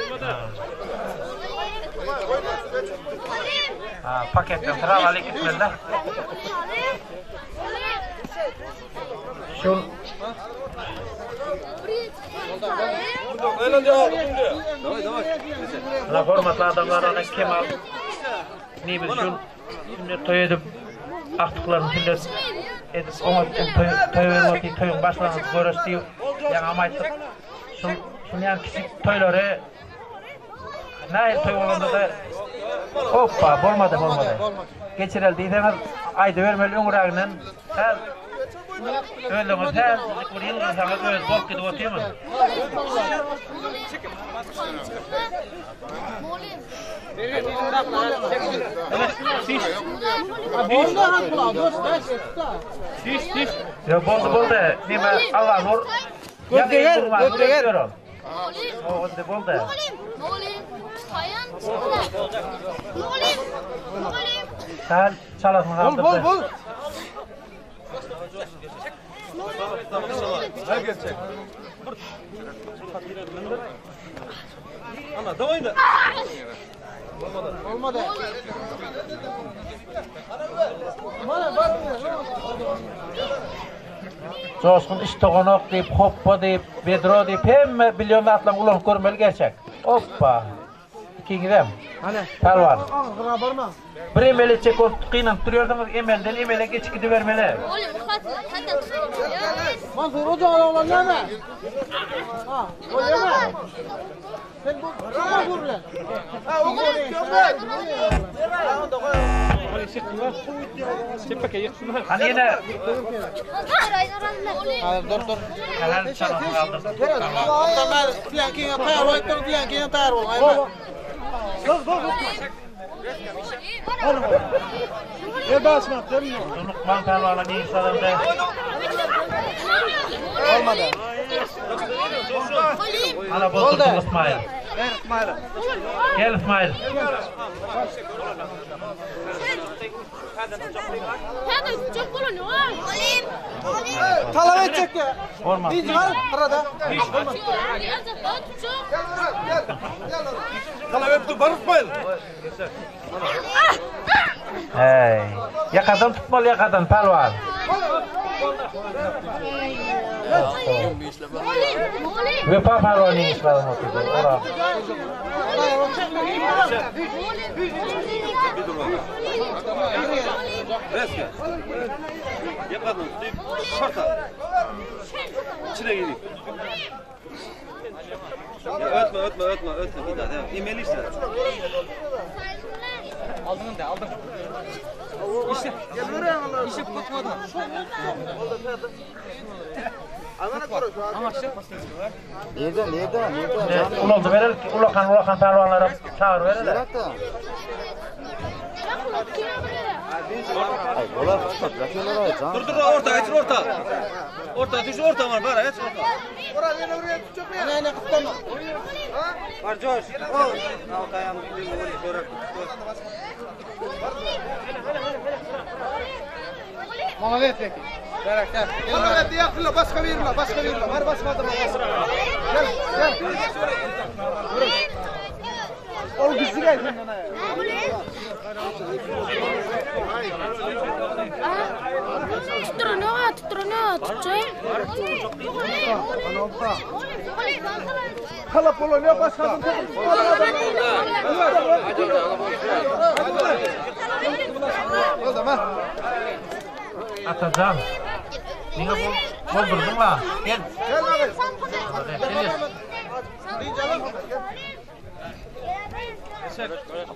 Ha, paketden sırap alyp gitmeli de. Şu Muna hormatly adamlar ana Kemal nimiz şu sünnet toý edip agtyklaryny sünnet edip oňat toý toý berip otyr toýuň başlangyjy göreş diýip ýaňam aýtdyk. Şu şuny ýaly kiçijik toýlary nähili toý bolanda-da hoppa bolmady bolmady. Geçireli diýseňiz aýdybermeli öňräginden Häl özüňiz häzirjik bir ýylgyrsaňyz özi bolup gidip otyrmyň. Ýok boldy boldy. Neme Allanur. Göz deger, göz deger. Boldy boldy. Häl çalasyny galdyrdy. Bol bol bol. Ana, daway da. Bolmady. Mana bar. Joşgun iş toganok diýip, hopba diýip, bedro diýip hemme bilýän zatlaryňy ulanyp görmeli gerçek. Hopba. Ikiňizem. Hany. Pälwan. Agyr barma. Bir emel etjek bolup gynanyp durýarsyňyz, emelden emele geçip gidibermeli. Mansur o jogap oglan näme? Ha, o näme? Sen bu şoňa vur bilen. Ha, o Hany ýene. Hayır dur dur. Helal çalasyny galdyrdy. Bilen keňe taýar bol, bilen keňe taýar bol. Aýma. Dur dur dur. Ne basmak değil mi? Lukman pälwana giň salyndy. Olmady. Ana bozdurdyň Ysmaýyl. Ber Ysmaýyla. Gel Ysmaýyl. Talap etjek ya. Olmaz. Dinç al, arada. Talap etdi bar Ismail. Hey. Ýakadan tutmaly ýakadan pälwan. Wepa pälwan ýeňiş gazanyp otyrdy. Ora. Yakadan tutup şorta. İçine gireyim. Ya ötme ötme ötme ötme bir daha devam. İmeli işte. Aldın da aldın. İşte. İşte tutmadı. Nerede, nerede, nerede? Ulaldy bereli, ulakan ulakan pälwanlara çagyr bereli. Ay bolar tutmadı. Dur dur orta geçir orta. Orta düş orta var bara geç orta. Ana ana kıtlama. Var coş. Молодец peki. Berek gel. Hadi yakla başka bir la başka bir la. Var başka adam Gel gel. Ol güçlü gel. Talap olan ya başka adam. Oldu mu? Atajan. Niňe bol boldurdyň la. Gel. Gel abi. Gel.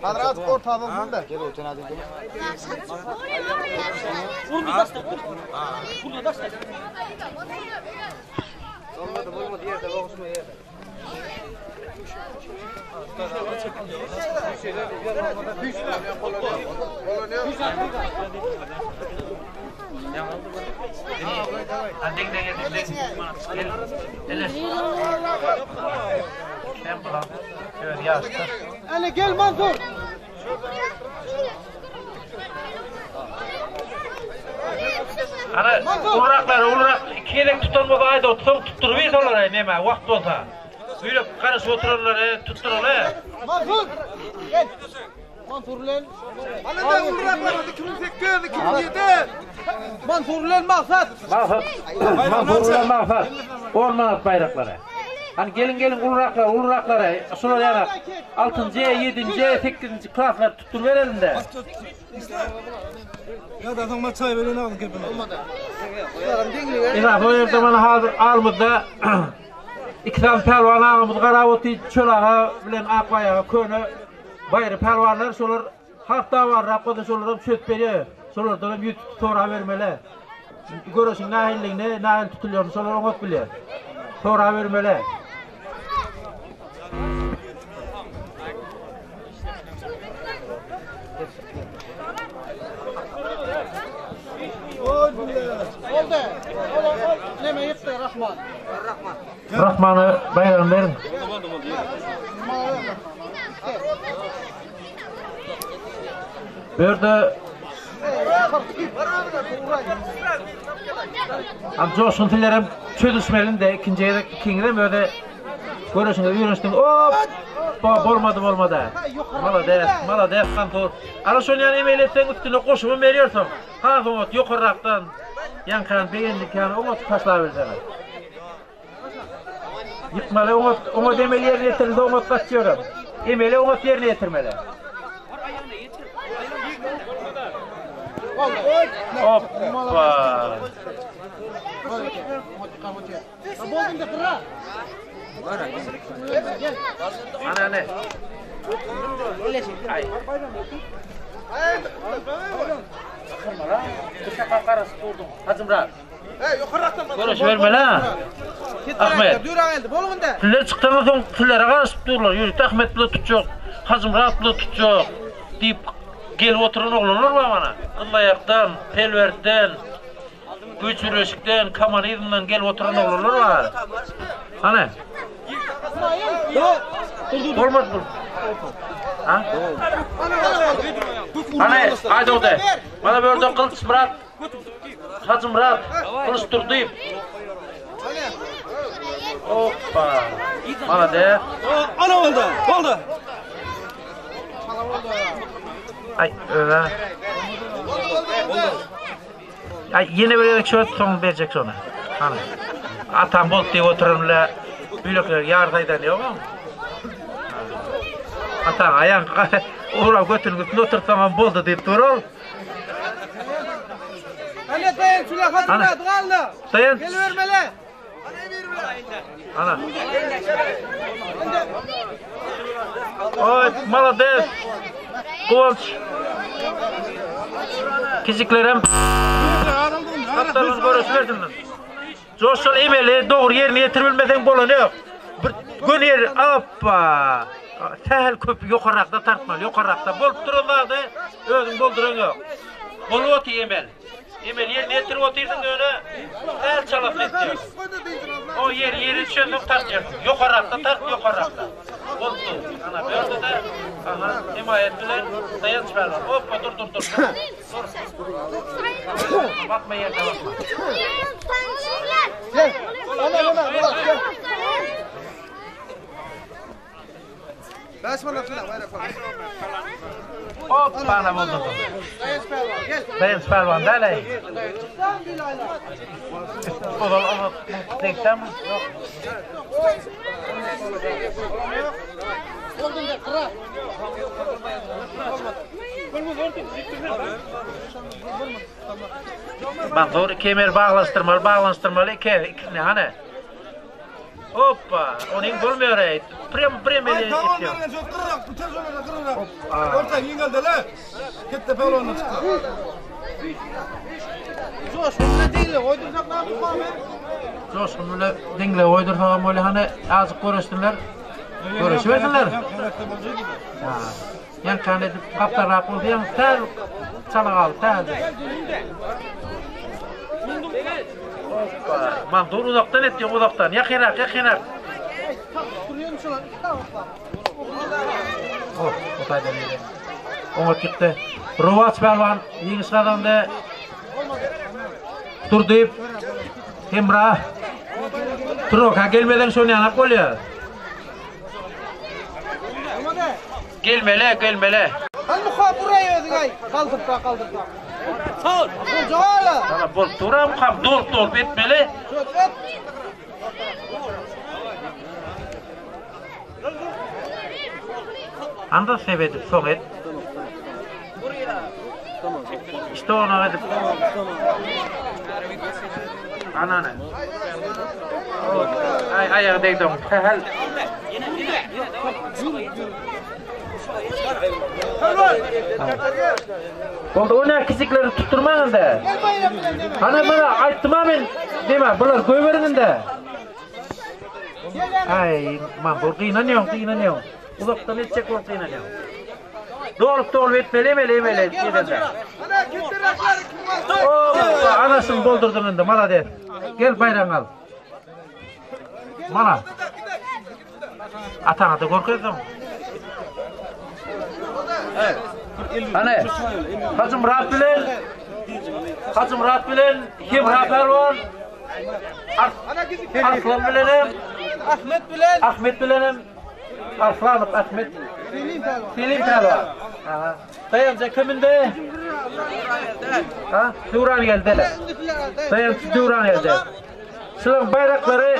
Hazır ortadan bunda. Gel öten hadi gel. Olmadı olmadı yerde boğuşma yerde. Ana gel Mansur. Ana uluraklar ulurak iki gezek tutan bolsa aýda tutsaň tutduryber olara neme wagt bolsa. Böýlek garaşyp oturanlary tutduraly. Mansur. Gel. Mansur bilen. Ana uluraklar 2008 2007. Mansur bilen Maksat. Maksat. Mansur bilen Maksat. 10 manat baýraklara. Hany geliň geliň uluraklar uluraklara şular ýanak 6-njy, 7-nji, 8-nji klaslar tutduryberelim-de. Ýa-da soň maç çaý beren agzyň kepini. Bolmady. Ina bu ýerde mana hazir alymyzda iki sany pälwan agamyz garap otyr. Çöl aga bilen Akbaý aga köne baýry pälwanlar şolar has dabarrak bolsa şolaram çözüp berýär. Şolardan hem ýüz tutup sorabermeli. Göreşiň nähililigini, nähili tutulýanyny şolar oňat bilýär. Sorabermeli. Boldy. Ol ol neme ýykdy Rahman. Rahman. Rahmana baýragyny beriň. Bu ýerde Am joşgun sizlerem çözüşmelinde ikinji gezek ikiňizem öde göreşiňiz öwrenişdiňiz. Hop! Bo bolmady bolmady. Malades, malades Mansur. Ana şony ýany emel etseň üstüne goşubam berýärsiň. Has oňat ýokarrakdan ýaňkan begendikäni oňat taşlaberseňiz. Ýykmaly oňat, oňat emel ýerine ýetirilse oňat gaçýaram. Emeli oňat ýerine ýetirmeli. Hoppa. Ana ne? Ay. Hajymyrat. Görüşibermeli ha. Ahmet. Sizler çykdandan soň sizlere garaşyp durlar. Ýörite Ahmet bile tutjak, Hajymyrat bile tutjak diýip gelip oturan oglanlar bar mana. Gyzlaýakdan, Pelwertden, Güýç birleşikden, kommunizmden gelip oturan oglanlar bar. Hany? Bolmaz bu. Ha? Hany, Aýdogdy. Mana bu ýerde Gylyçmyrat Hajymyrat Gylyç Durdyýew. Hoppa. Malades. Ana boldy. Boldy. Ay, öyle. Ay, ýene bir gezek şöyle soň berjek şony. Hany. Atam bolup diýip oturan bile büýlekler ýarys aýdan ýogam. Ataň aýaň ura götüniň üstünde oturtsaňam boldy diýip dur ol. Hany daýan şula Hajymyrat galdy. Daýan. Gelibermeli. Ana. Oy, malades. Guwanç. Kiçiklerem Gapdaldan görüşübersinler. Joşul emeli dogry ýerine ýetirip bilmeseň bolany ýok. Bir göni ýer, oppa. Sähel köp ýokarrakda tartmaly, ýokarrakda bolup duran zady özüň bolduran ýok. Bolup otyr emel. Emel ýerine ýetirip otyrsyň ýöne sähel çalasyn etýär. O ýer ýere düşensoň tartýarsyň. Ýokarrakda tart, ýokarrakda. Bolupdy. Ana bu ýerde-de aha hemaýat bilen daýanç bar. Oppa dur dur dur. Dur. Bakma ýerde bakma. Gel. Ana ana Murat gel. 5 manat bilen baýrak bar. Hoppa ana boldy. Daýanç pälwan gel. Daýanç pälwan däl-eý. Ozal ozal degsem. Boldy kıra. Mansur kemer baglaşdyrmaly, baglanyşdyrmaly iki, ikisini hany. Hoppa, onuň bolmaýar eý. Prem prem Ay ele tamam etýär. bergen çok kırrak, bütün şöyle kırrak. Hoppa. Orta yingal dele. Kette pehliwandan çykdy. Coşkun bilen deňle goýdursak näme bu Ahmet? Coşkun bilen deňle goýdursagam bolýar hany azık göreşsinler. Görüşibersinler. Ha. Ýaňkan edip gapdalrak bolsa ýaňy täl çala galdy täl. Hoppa. Mantur uzakdan etdi, uzakdan. Ýakynrak, ýakynrak. Oh, o taýdan ýere. Oňa çykdy. Rowaç pälwan ýeňiş gazandy. Durdyýew Hemra. Turoka gelmeden şony ýanak bolýar. Gelmeli, gelmeli. Hany muham uraý özüň aý. Galdyrsa, galdyrsa. Sal. Jogala. Sana bolup dur muham dolup dolup etmeli. Et. Anda sebedip soň et. İşte ona edip. Ananı. Ay ayağı değdi onun. Hel. Boldy, o näki kiçikleri tutdurmaň indi. Hany mana aýtdym-a men, diýme, bular goýberiň indi. Aý, Mantur gynanýaň, gynanýaň. Uzakdan etjek bolup gynanýaň. Dolup dolup etmeli emeli emeli edende. Hoppa, anasyny doldurdyň indi, malades. Gel baýragyňy al. Mana. Ataňa-da görkezdiň. Hany, Hajymyrat bilen Hajymyrat bilen Hemra pälwan Arslan bilenem Ahmet bilen Ahmet bilenem Arslanow Ahmet Selim pälwan. Selim pälwan. Aha. Daýança kiminde? Ha? Döwran geldi. Daýanç Döwran geldi. Şularyň baýraklary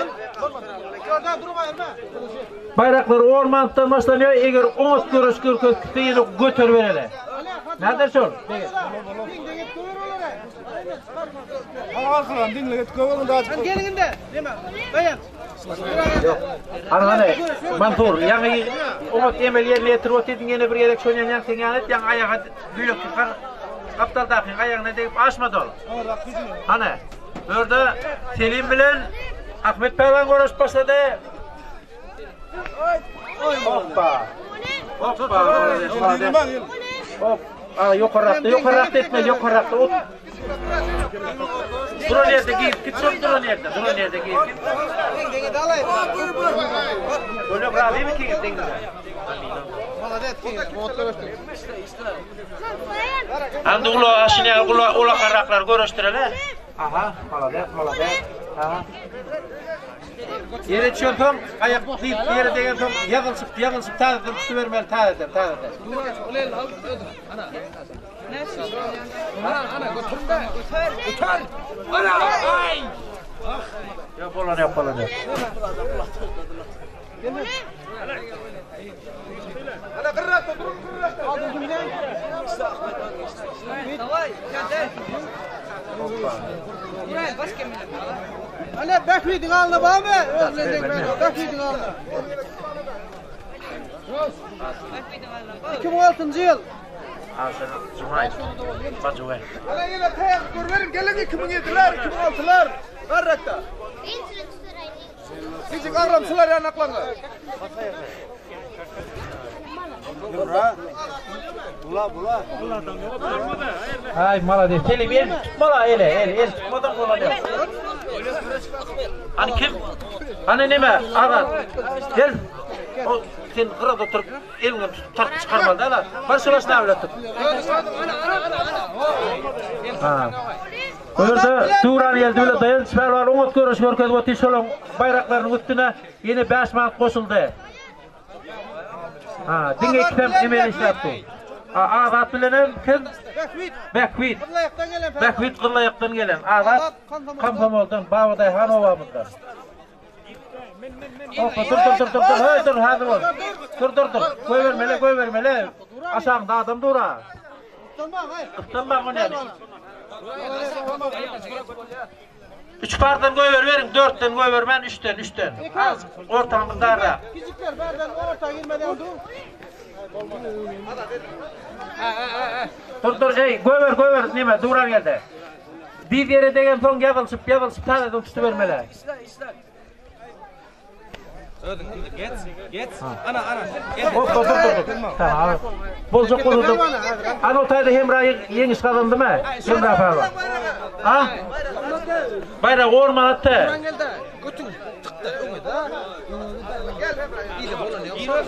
Baýraklary on manatdan başlanýar, eger oňat göreş görkezse ýene göteribereli. Näder şol? Hany Mansur, ýaňy oňat emel ýerine ýetirip otyrdyň, ýene bir gezek şonýan ýaň seň ýaly et, ýaňy aýaga bölek çykar, gapdaldakyň aýagyna degip aşmady ol. Hany. Bu ýerde Selim bilen Ahmet pälwan göreşip başlady. Hoppa. Hoppa. Hop. Aa, ýokarrakda, ýokarrakda etmeli, ýokarrakda. Ot. Duran ýerde girip git, şol duran ýerde, duran ýerde girip git. Bölek razymy ki deňize? Andi ula aşyny ula ula karraklar göreşdirele. Aha, malades, malades. Aha. Ýere düşensoň, aýak diýip ýere degensoň, ýazylşyp, ýazylşyp täzeden tutubermeli, täzeden, täzeden. Ýok, bolan ýok, bolan ýok. Ana bähbidiň alny barmy? Özüne degmän. Bähbidiň alny. 2006-njy ýyl. Ana ýene taýak görüberiň, geliň 2007-ler, 2006-lar. Barrakda. Kiçik agramçylar ýanaklaňlar. Ay malades. Selim el tutmala ele el el tutmadan bolany ýok. Hani kim? Hani neme? Aga. Gel. O sen gyrada oturyp eliňden tutup tartyp çykarmaly däl. Bar şu başyna bile tut. Ha. Bu ýerde Duran geldi bile Daýanç pälwan oňat göreş görkezip otyr şolaň baýraklarynyň üstüne ýene 5 manat goşuldy. Ha, diňe ikisem emeli işläp dur. Ha, Azat bilenem kim? Bähbit. Bähbit. Gyzlaýakdan gelen. Bähbit Gyzlaýakdan gelen. Azat Komsomoldan, Babadaýhan obamyzdan. Hoppa, dur dur dur dur dur, hey dur häzir bol. Dur dur dur. Goýbermeli, goýbermeli. Aşagyňda adam dur-a. Gyssanmaň ony ýaly. Üç pardan goýber beriň, dörtden goýbermän, üçden, üçden. Az ortamyz darrak. Kiçikler bärden orta girmeden dur. Dur dur, ey, goýber, goýber, neme, duran geldi. Diz ýere degen soň ýazylşyp, ýazylşyp täzeden tutubermeli. Özüň indi geç, geç. Ana, ana. Hoppa dur dur dur. Tamam. Boljak boldy. Ana o taýda Hemra ýeňiş gazandymy? Hemra pälwan. A? Baýragy 10 manatdy. Götüň tykda öňe da. Gel Hemra. Ile bolan ýok.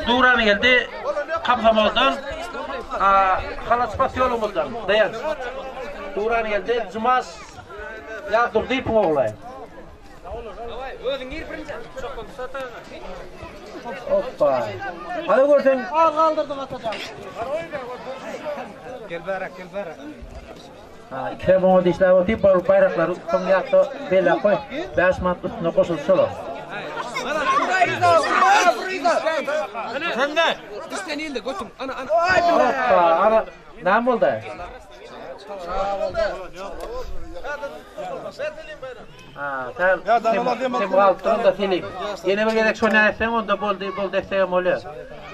Duran geldi. Komsomoldan. Halaç posýologymyzdan. Daýanç. Duran geldi. Jumaş Ýazdurdyýewiň ogly. Özüň gir birinji. Hoppa. Hany görseň. Az galdyrdyň Atajan. Gel bäräk, gel bäräk. Ha, ikisem oňa dişläp otyr, bu baýraklary soň ýatda belläp goý. 5 manat üstüne goşulyp şolar. Sende. Dişden ildi, götüň. Ana, ana. Hoppa, ana, näme boldy? Ha, sen sen galypdyň da Selim. Ýene bir gezek şony etseň onda boldy, boldy etsegem bolýar.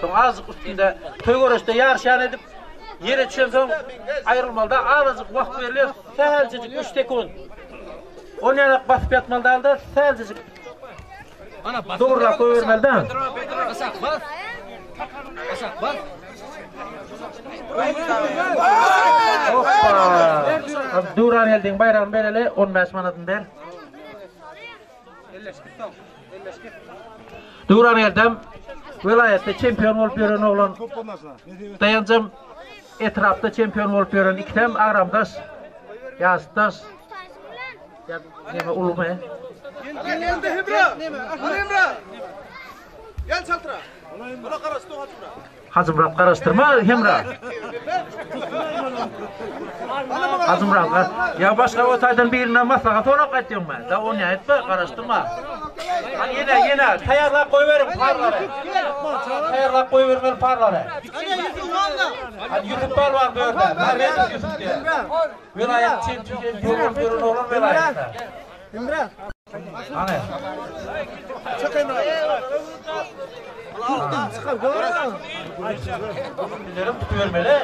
Soň azajyk üstünde toý göreşde ýaryşýan edip ýere düşensoň aýrylmalyda azajyk wagt berilýär, sähelçejik 3 sekunt. Ony ýanak basyp ýatmaly dälde, sähelçejik dogurlap goýbermeli dä. Aşak bas. Aşak bas. Hoppa! Duran geldiň baýragyny bereli, 15 manadyny ber. Duran geldem welaýatda çempion bolup ýören oglan. Daýanjam etrapda çempion bolup ýören ikisem agramdaş, ýaşdaş. Ýa neme ulumy? Gel Hemra! Hemra! Gel çaltra. Buna garaş, dur Hajymyrat. Hajymyrat garaşdyrma Hemra. Hajymyrat ya başga o taýdan birine maslahat sorak aýtýaň men. Da ony aýtma, garaşdyrma. Hany ýene, ýene taýýarlap goýberiň parlary. Taýýarlap goýbermeli parlary. Hany Ýusup bar bu ýerde. Mehmet Ýusup diýär. Welaýat çempiony bolup ýören oglan welaýatda. Hemra. Hany. Çyk Hemra. Bilerim tutubermeli.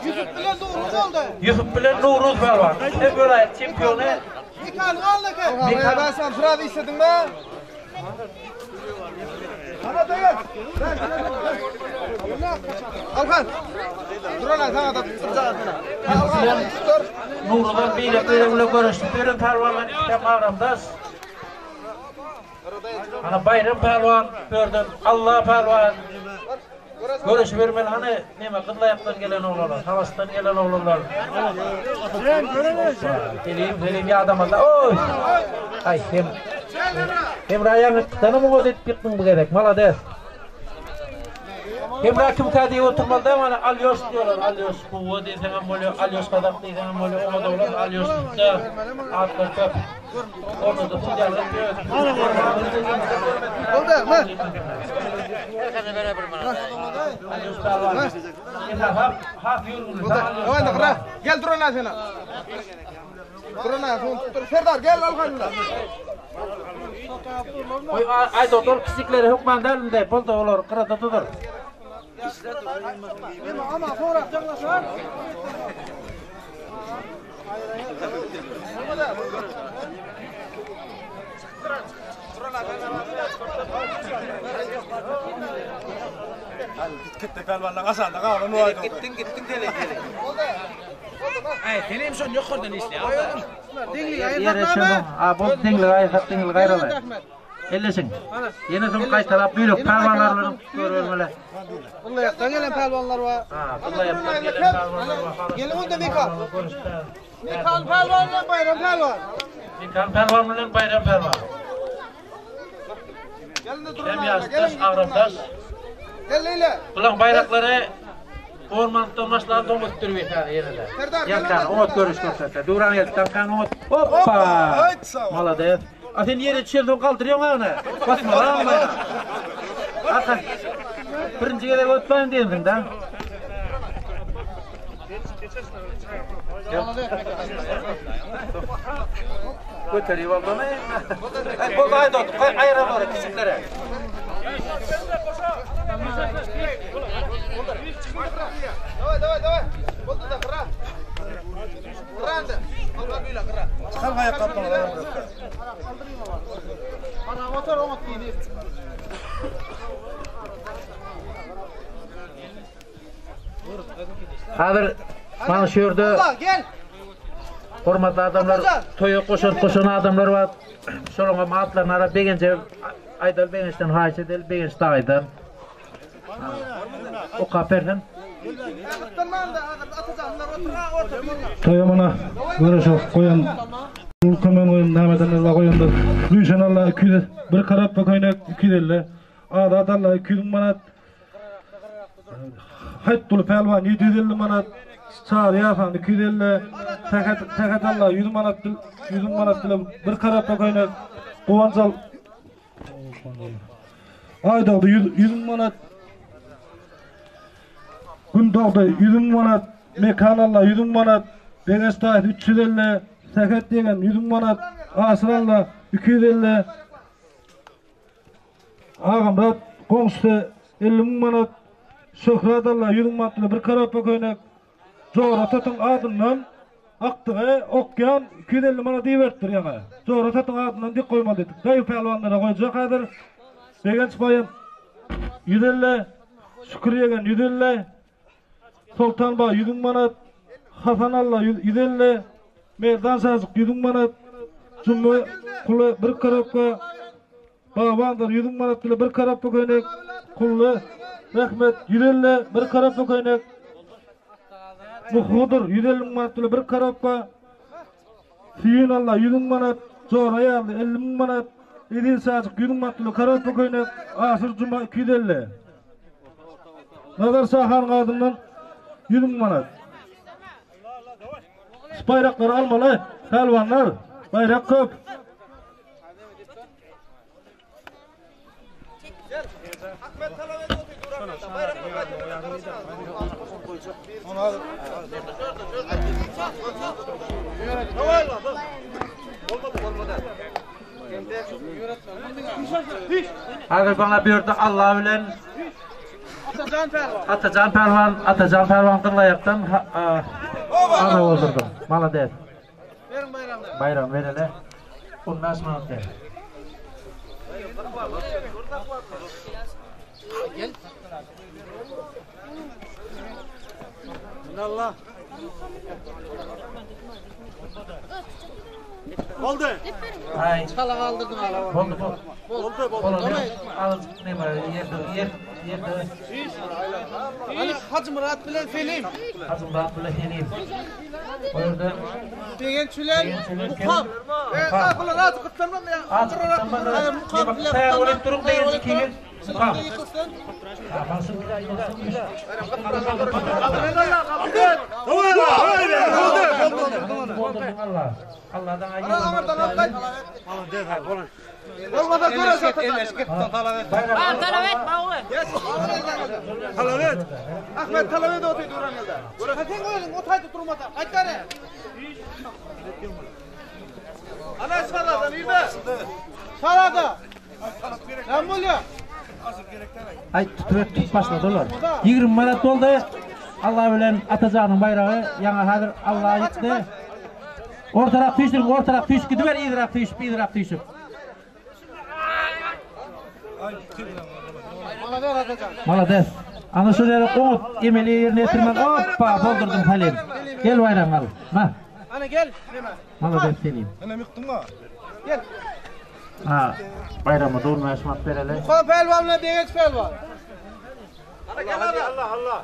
Ýusup bilen Nuruz boldy. Ýusup bilen Nuruz pälwan. Hem welaýat çempiony. Mekan galdy eken. Mekan sen sraz işlediňmi? Alhan. Dur lan sana da tutacağız. Alhan. Dur. Nuruzdan beýleki bilen görüşip beren pälwanlar ikisem agramdaş. Ana Baýram pälwan börden Alla pälwan. Görüşip bermeli hany neme Gyzlaýakdan gelen oglanlar, Halasdan gelen oglanlar. Selim, Selim ýadamazda. Oý! Aý hem Hemra ýaňy çykdanam oňat edip ýykdyň bu gezek. Malades. Hemra kimkä diýip oturmaly da mana Alýoş diýýärler. Alýoş Kuwa diýseňem bolýar, Alýoş Gazak diýseňem bolýar. Oňa da bolar, Alýoş Tutja. Atlar köp. Onda da sudýalar öz. Boldy, mı? Gel dur ana sen. Dur ana, dur. Serdar gel Alhan. Oý, aýda ol kiçiklere hökman dälinde, boldy olar gyrada dudur. Ama sonra jaňlaşar. Gitdi pälwanlaň aşagynda galan o aýda. Gitdiň, gitdiň tele tele. Aý, senem şony ýokardan işle. Ýere çömüň. A, bu deňlik aýyrsak deňlik aýraly. Elleşiň. Ýene soň gaýtalap bölek pälwanlar bilen görülmeli. Gyllaýakdan gelen pälwanlar bar. Ha, Gyllaýakdan gelen pälwanlar bar. Geliň onda Mekal. Mekal pälwan bilen Baýram pälwan. Mekal pälwan bilen Baýram pälwan. Hem ýaşdaş, agramdaş. Gel Leýla. Bulaň baýraklary 10 manatdan başlap soň ösdürip ýeter ýene-de. Ýatan oňat görüş görsetse. Duran geldi taňkan oňat. Hoppa! Malades. A sen ýere düşensoň galdyrýaň agny. Basmaly agny. Arka. Birinji gezek ötmäýin diýensiň da. Göterip aldymy? Ay boldy aýda, aýra bor kiçiklere. Häzir mana şu ýerde hormatly adamlar, toýa goşant goşan adamlar bar. Şolaryň hem atlaryny ara Begenje aýdaly Begençden haýyş edeli, Begenç daýydan. Okap bersin. Toýa mana göreşe goýan kömen goýan nämeden Allah goýandyr. Rüýşen Allah 200 bir karap köýnek 250. Azat Allah 200 manat. Haýtguly pälwan 750 manat, Çary Ýasan 250, Sähet Sähet Alla 100 manat 100 manat bilen bir karapka köýnek, Guwanç al Aýdogdy 100 100 manat, Gündogdy 100 manat, Mekan Alla 100 manat, Begenç daýysy 350, Sähet ýegen 100 manat, Aşyr Alla 250, Agamyrat goňşusy 50 müň manat, Şöhrat Alla 100 müň manat bilen bir korobka köýnek, Jora Satyň adyndan akdygy Okýan 250 manat iberipdir ýaňy. Jora Satyň adyndan dik goýmaly diýdik. Daýy pälwanlara goýjak häzir. Begenç baýam 150, Şükür ýegen 150, Soltan baý 100 müň manat, Hasan Alla 150, Merdan Şajyk 100 müň manat, Jumma Kuly bir korobka, Babandyr 100 müň manat bile bir korobka köýnek, Kully Rehmet 150 bir korobka köýnek, Muhudyr 150 müň manat bile bir korobka, Süýün Alla 100 müň manat, Jora Ýazly 50 müň manat, Eziz Şajyk 100 müň manat bile korobka köýnek, Aşyr Juma 250. Nazar Şahanyň adyndan 100 müň manat. Şu baýraklary almaly, pälwanlar. Baýrak köp. Häzir bana bu ýerde Allah bilen Atajan Pälwan, Atajan Pälwan Gyzlaýakdan ana boldurdy. Malades. Baýram berele. 15 manat ber. Allah. Boldy. Ay. Çala kaldırdım ala. Boldy, boldy. Boldy, boldy. Al, ne var? Ýerde, ýer, ýerde. Hani Hacı Murat bilen Selim. Hacı Murat bilen Selim. O ýerde Begenç bilen Mukam. E, bular az gırtlanma ya. Az gırtlanma. Tayar bolup duruň Begenç kegil. Mukam. Talavet. Ahmet Talavet otuy duran ýerde. Sen özüň otayda durmada. Gaýt bäri. Ana şarada nirde? Şarada. Näme bolýar? Ay tutup tutup başladı olar. 20 manat boldy. Allah bilen Atajanyň baýragy ýaňy häzir Allah ýetdi. Ortarak tüýşüriň, ortarak tüýşüp gidiber, yzyrak tüýşüp, yzyrak tüýşüp. Malades. Ana şu ýere oňat emeli ýerine ýetirmek. Hoppa, boldurdym Halim. Gel baýragyňy al. Ma. Ana gel. Malades Selim. Ana ýykdyňmy? Gel. Ha, baýrama dolma şumat bereli. Mukam pälwan bilen Begenç pälwan. Allah Allah.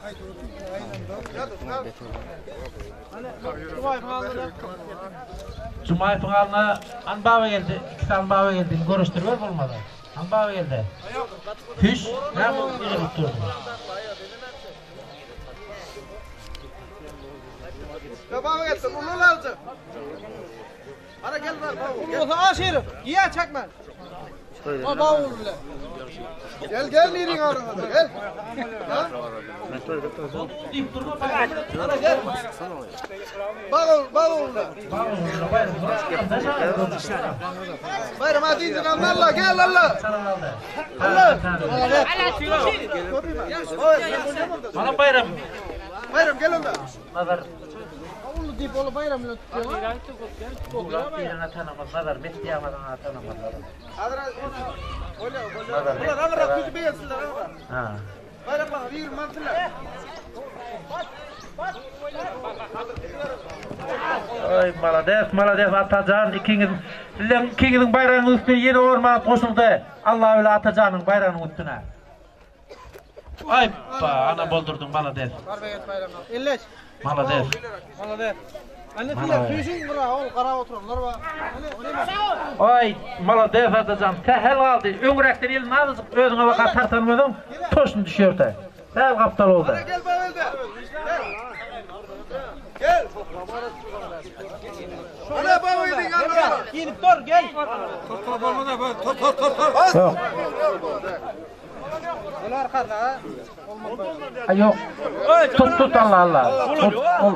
Jumaýewiň alyna An baba geldi, iki sany baba geldi, görüşdiriber bolmasa. An baba geldi. Hüş, näme ýygyryp durdy? Baba gelsin, ulul alçı. Ara gel var, baba. Bolsa aşyr. Ýa çekme. Gel gel iriň araňyza gel. Ana gel. Bak ol, bak ogluna. Bayram hadi indir Allah gel Allah. Allah. Mana Bayram. Bayram gel onda. Nazar. Ogly diýip ol Bayram bilen tutýar. Ulan birine tanamaz, Nazar mes diýemez tanamaz. Bular agrak güýji beýelsinler agrak. Ha. Bayraklar 20 manatlar. Ay malades, malades Atajan ikiňiz sizleň ikiňiziň baýragyňyň üstüne ýene 10 manat goşuldy. Allah bile Atajanyň baýragynyň üstüne. Ay ba, ana boldurdyň malades. Elleş. Malades. Malades. Anne sizler süýşüň bura ol garap oturanlar bar. Ay malades Atajan, sähel galdy. Öňräkden elini azajyk özüňe baka tartan bolsaň, toşun düşerdi. Sähel gapdal boldy. Gel Babelde. Gel. Ana Babeldiň alma. Gelip dur gel. Ýok. Ol arkada. Ay ýok. Tut tut Allah Allah. Ol, ol.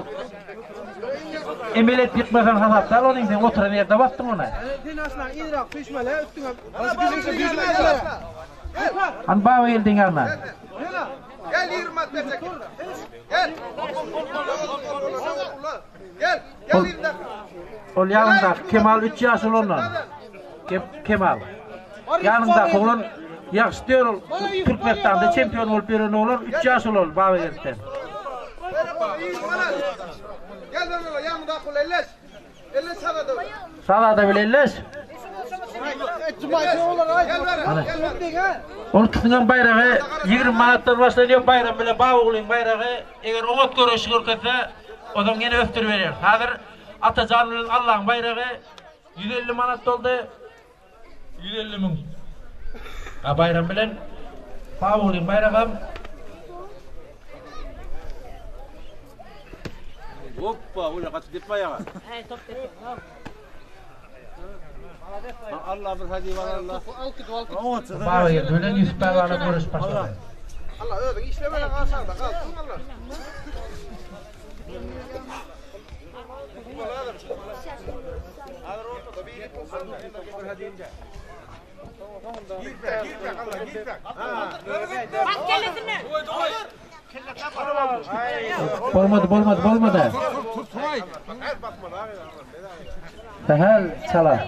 Emel et ýykmasaň hasap dal onuň sen oturan ýerde basdyň ony. Sen aslan ýyrak süýşmeli üstüňe. Han baba geldiň ýanyna. Gel 20 manat berjek. Gel. Gel. Gel 20 dakika. Ol ýanynda Kemal 3 ýaş olandan. Kemal. Ýanynda oglan ýagşy diýer ol Türkmenistanda çempion bolup ýören oglan 3 ýaş olan baba gelipden. Gel ben ola ýanynda kul elleş. Elleş sada da. Sada bile elleş. Onun ikisiniň baýragy 20 manatdan başlanýar. Baýram bile Baboglyň baýragy eger oňat göreşi görkezse, ozaň ýene ösdürip berer. Häzir Atajan bilen Allaň baýragy 150 manat boldy. 150 müň. Ha Baýram bilen Baboglyň baýragam Hoppa, ola gaty depme aýaga. Hey, top depme. Allah bir hadi var Allah. Baba geldi bilen Ýusup pälwana göreş başlady. Allah özüň işlemeden aşağıda galsyn Allah. Bak kellesine. Bolmady, bolmady, bolmady. Sähel çala.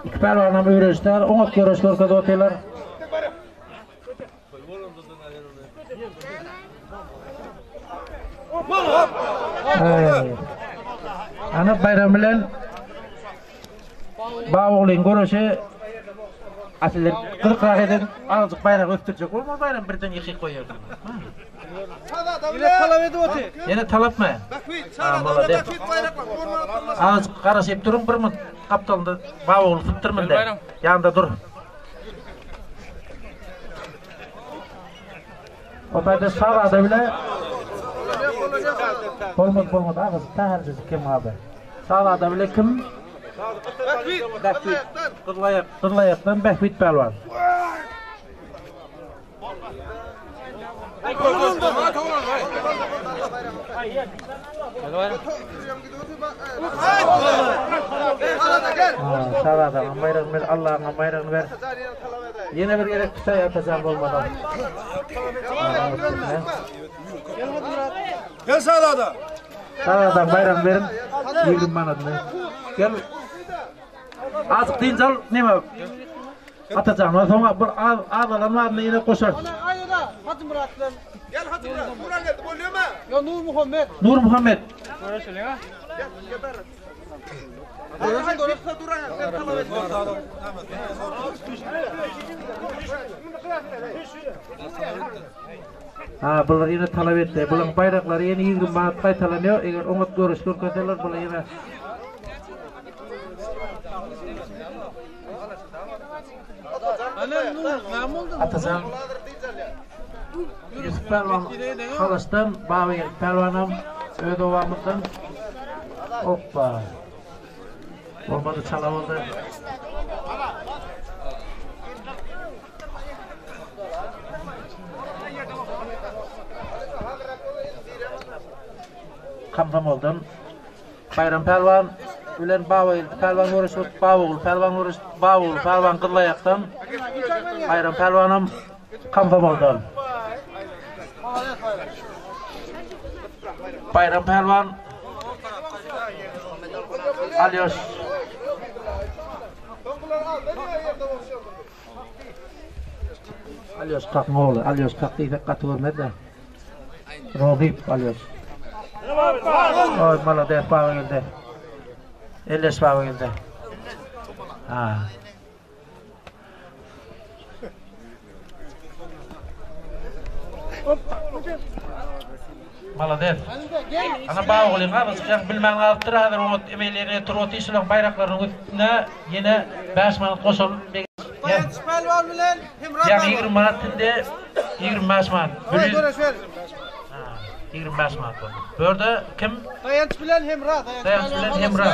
Iki pälwanam öwrenişdiler, oňat göreş görkezip otyrlar. Hey. Ana Baýram bilen Baboglyň göreşi asyl gyzykrak eden azajyk baýragy ösdürjek bolma Baýram birden ýykyp goýardy. Ýene talap edip otyr. Ýene talapmy? Ha, malades. Azajyk garaşyp duruň bir minut gapdalynda Babogly sypdyrmyn de. Ýanynda dur. O taýda Şazada bile Bolmaz bolmaz agzy täherjejik kem galdy. Şazada bile kim? Bähbit. Bähbit. Gyzlaýak, Gyzlaýakdan Bähbit pälwan. Şazadaňam baýragyny ber, Allaňam baýragyny ber. Ýene bir gezek tutaý Atajan bolmasa. Gel Şazada. Şazadaň baýragyny beriň. 20 manadyny. Gel. Azık dynç al, neme? Atajan, soňa bir az az alan baryny ýene goşar. Aýda Hajymyrat bilen. Gel Hajymyrat. Duran geldi bolýarmy? Ýo Nur Muhammet. Nur Muhammet. Görüşeliň ha. Gel, gel bäri. Görüşün duran gel. Sen talap et. Ha, bular ýene talap etdi. Bularyň baýraklary ýene 20 manat gaýtalanýar. Eger oňat görüş görkezseler, bular ýene Atajan Ýusup pälwan Halaşdan, Babageldi pälwanam öz obamyzdan. Oppa. Bolmady çala boldy. Komsomoldan Baýram pälwan bilen Babageldi pälwan göreşip, Babagul pälwan göreşip, Babagul pälwan Gyzylaýakdan, Baýram pälwanam Komsomoldan. Baýram pälwan Alýoş Alýoş kakyň ogly, Alýoş kak diýsek gaty görmez-de. Rozyýew Alýoş. Oý, malades Babageldi. Elleş Babageldi. Ha. Malades. Ana Babagulyň azajyk ýaňy bilmän galypdyr, häzir oňat emellerini ýetirip otyr, şularyň baýraklarynyň üstüne ýene 5 manat goşalyp. Daýanç pälwan bilen Hemra Ýaňy 20 manat indi 25 manat. 25 manat boldy. Bu ýerde kim? Daýanç bilen Hemra, Daýanç bilen Hemra.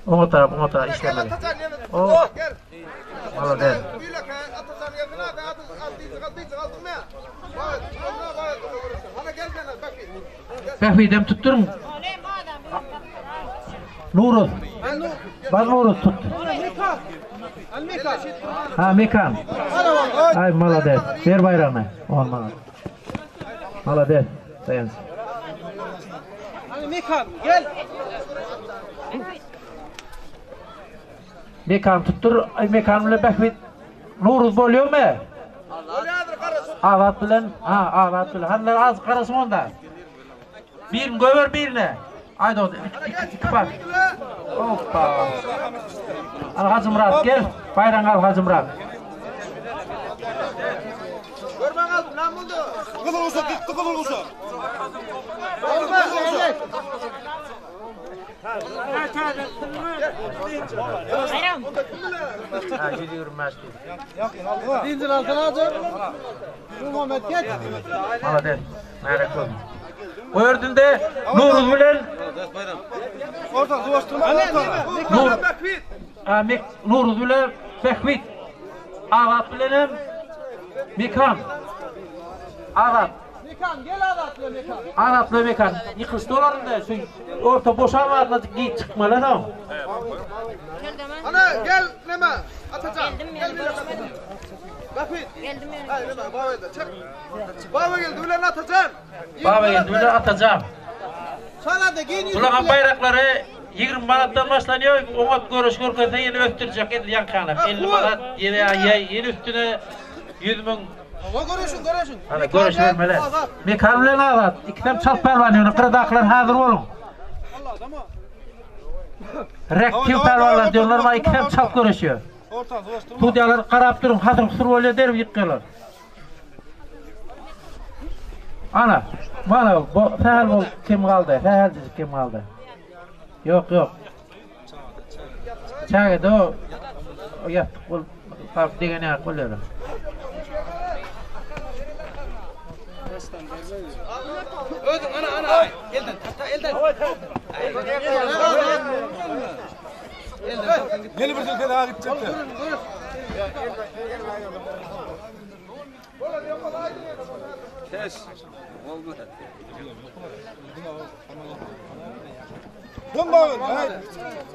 Oňa tarap, oňa tarap işlemeli. O. Malades. Bähbidem tutduryň. Nuruz. Bar Nuruz tut. Ha, Mekan. Ay malades. Ber baýragyny. 10 manat. Malades. Daýanç. Hany Mekan, gel. Mekan tutdur. Ay Mekan bilen Bähbit Nuruz bolýarmy? Azat bilen, ha, Azat bilen. Hanylar az garaşyň onda. Birini goýber birine. Aýdogdy, iki par. Hoppa. Al Hajymyrat gel. Baýragyňy al Hajymyrat. Görmän galdym, näme boldy? Gyzyl guşa gitdi gyzyl guşa. Ha, 125 diýdi. Birinji alsana hajy. Muhammet geç. Malades. Märek bolsun. Bu ýerdinde Nuruz bilen Orta zuwaşdyrma. Nur Ha, Mek Nuruz bilen Bähbit. Azat bilenem Mekan. Azat. Mekan gel Azat bilen Mekan. Azat bilen Mekan. Ýykylyşdy olar indi. Şu orta boşan wagtlar git çykmaly soň. Ana gel neme? Atajan. Gel Bähbit. Geldim men. Ay neme? Baba geldi. Çık. Baba geldi bilen Atajan. Baba geldi bilen Atajan. Sana da gen Bularyň baýraklary 20 manatdan başlanýar. Oňat görüş görkezse ýene ösdürjek edil ýaňkana. 50 manat ýene ýene üstüne 100 müň. Hawa görüşün görüşün. Hadi görüş bermeli. Mekan bilen Azat. Ikisem çalt pälwan ýöne gyradakylar hazır boluň. Rektiv pälwanlar diýenler bar ikisem çalt görüşýär. Sudýalar garap duruň hasyr husur bolýar derip ýykýarlar. Ana, mana bu sähel bol kim galdy? Säheljik kim galdy? Ýok, ýok. Çägede o ýassyk bolup salyp degen ýaly bolýar. Özüň ana ana. Elden tata elden. Ýene bir silke daha gitjekdi. Kes. Oldu. Dön baba.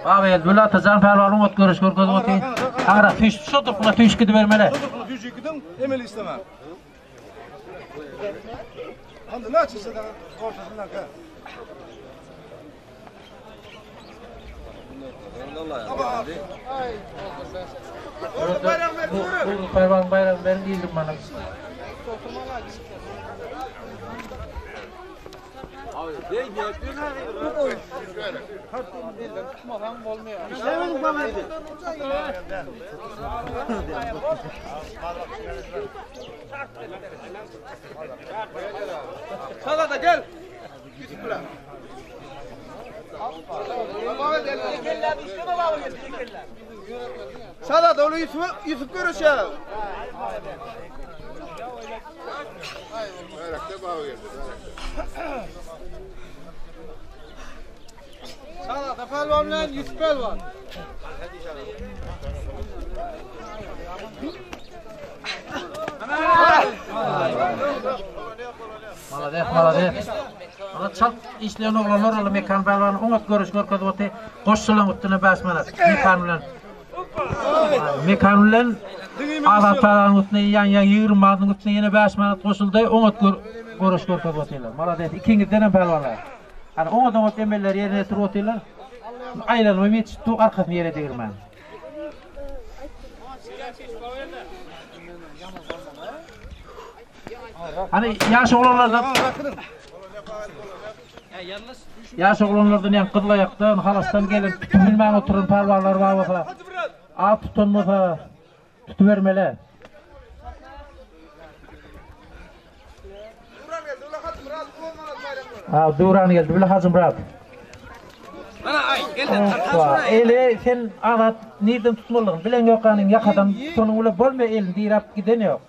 Baba geldi. Gül Atajan pälwan oňat görüş görkezip otyr. Agra tüýş şu durkuna tüýş gidibermeli. Şu durkuna tüýş gidiň, emeli isteme. Hadi ne açılsa da ortasından ka. Pälwan baýragyny beriň diýdim bana. Sana da gel. Yusuf bilen. Sana da onu Yusuf, Yusuf görüşelim. Şazada pälwan bilen Ýusup pälwan. Malades, malades. Ola çalt işleýän oglanlar ola Mekan pälwan oňat görüş görkezip oty. Goşçulaň üstüne 5 manat. Mekan bilen. Mekan bilen Azat pälwanyň üstüne ýan ýan 20 manadyň üstüne ýene 5 manat goşuldy. Oňat görüş görkezip otyrlar. Malades. Ikiňizden hem pälwanlar. Hany oňat oňat emelleri ýerine ýetirip otyrlar. Aýlanyp ýetişip dur arkasyny ýere degirmän. Hany ýaş oglanlardan Ýaş oglanlardan ýa gyzlaýakdan, halasdan gelen tutup bilmän oturan pälwanlar bar bolsa, az tutan bolsa tutubermeli. Ha, Duran geldi bile Hajymyrat. Eli sen azat nirden tutmalydygyny bilen ýok anyň ýakadan tutanyň bile bolmaýar elini diräp giden ýok.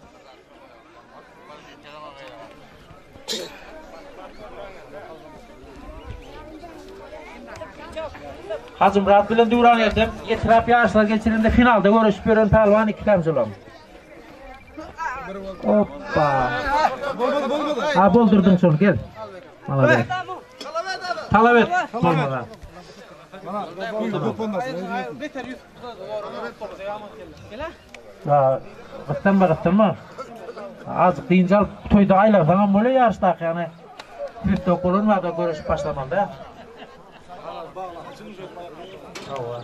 Hajymyrat bilen Duran geldi. Etrap ýaryşlar geçirilende finalda görüşip ýören pälwan ikiläm şolam. Hoppa. Ha boldurdyň şony gel. Malades. Talap et. Bolmaza. Ha, gyssanma gyssanma. Azık dynç alyp toýda aýlansaňam bolýar ýaryşdaky ýagny. Süstok bolan barda göreşip başlamaly da. Hawa.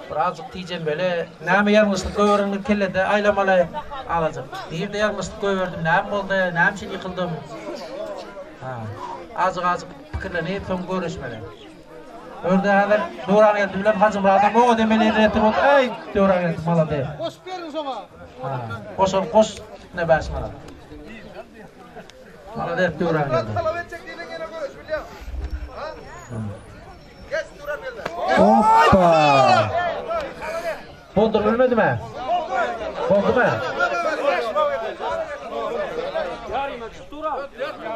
Birazjyk tijenmeli. Näme ýalňyşlyk goýberenini kellede aýlamaly. Azajyk. Nirde ýalňyşlyk goýberdim, näme boldy, näme üçin ýykyldym? Ha. Azajyk-azajyk pikirlenip, soň göreşmeli. Örde häzir Döwrangeldi bilen Hajymyradam oňa demeli ýerine ýetirip otyr. Eý, Döwrangeldi malades. Goşup beriň şoňa. Ha. Goşal goş ne bäş manat. Malades Döwrangeldi. Talap etjek diýlen ýene göreş bilýär. Ha? Geç Döwrangeldi. Hoppa. Boldur bilmedimi? Boldumy?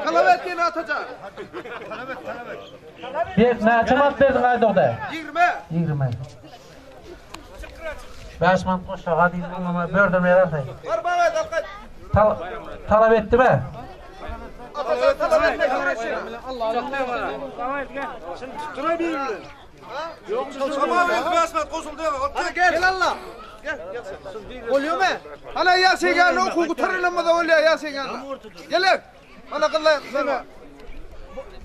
Talap et diýen atajan. Bir näçe manat berdiň Aýdogdy? 20. 20. 5 manat goşaga diýdim oňa bördüm berersen. Bar bar aýt. Tal talap etdi mi? Atajan talap etmek göreşi. Gel. Gel Allah. Gel. Bolýar mı? Ana ýa sen gel, okuw gutarylanmada bolýar ýa sen gel. Gel. Ana gyzlar, sen.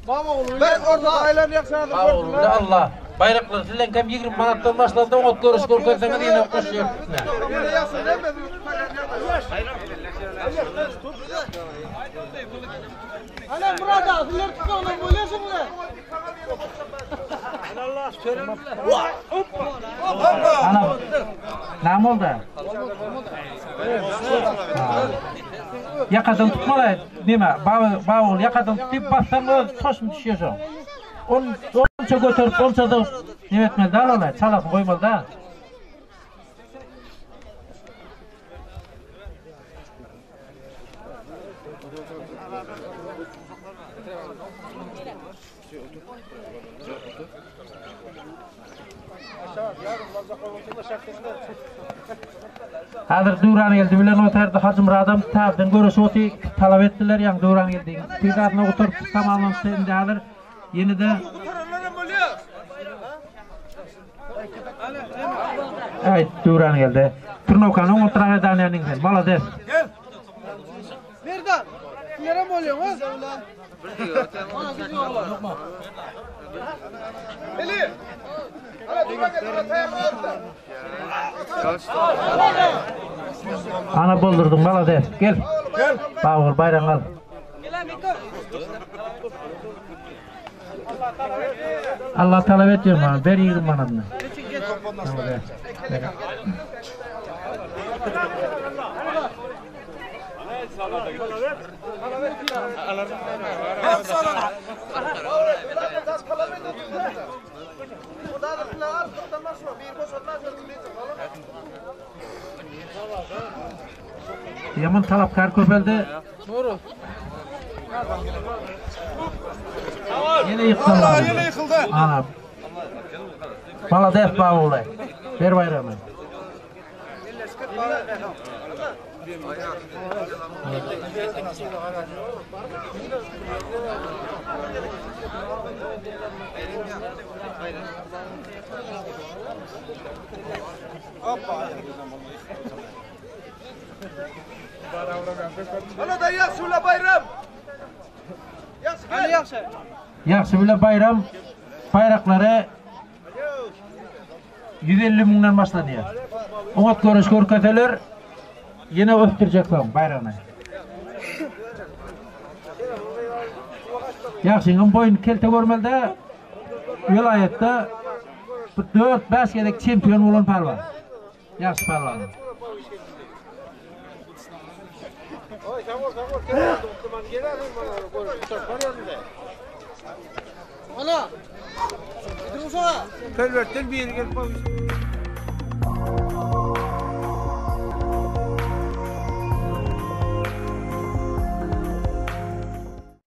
Baba ogly. Ben orada aýlan ýakşadyr. Alla Allah. Baýraklar siziň hem 20 manatdan başlandy, oňat görüş görkezseňiz ýene goşýar. Ana Murat ağa, sizler tutsaňlar bolýarsyňlar. Ana. Näme boldy? Ýakadan tutmaly, neme, baba ýakadan tutup bassaň öz toşun düşýär şo. On onça göterip, onça da neme etmeli däl ony, çalasyny goýmaly da. Häzir Döwrangeldi bilen otyrdy Hajymyradam täzeden görüşip oty talap etdiler ýaňy Döwrangeldiň peýdasyna gutaryp tamamlanypdy indi häzir ýene-de Aý Döwrangeldi Turnowkany oňatrak edänýäniň sen malades. Gel. Merdan. Sizlerem bolýaňyz? Eli. Ana Döwrangeldi taýýar boldy. Ana boldurdyň malades. Gel. Gel. Babagul baýragyňy al. Allah talap etýär maňa ber 20 manadyny. Ýaman talapkar köpeldi. Doğru. Ýene ýykdy. Ýene ýykyldy. Ana. Malades Babaguly. Ber baýragyny. Ana da ýagşy bile Baýram. Ýagşy gel. Ýagşy. Ýagşy bile Baýram baýraklary 150 müňden başlanýar. Oňat görüş görkezeler ýene ösdürjek soň baýragyny. Ýagşynyň boýuny kelte görmeli-de welaýatda bir 4-5 gezek çempion bolan pälwan. Ýagşy pälwan. Ana. Gidin uşağa. Pelwertden biri gelip.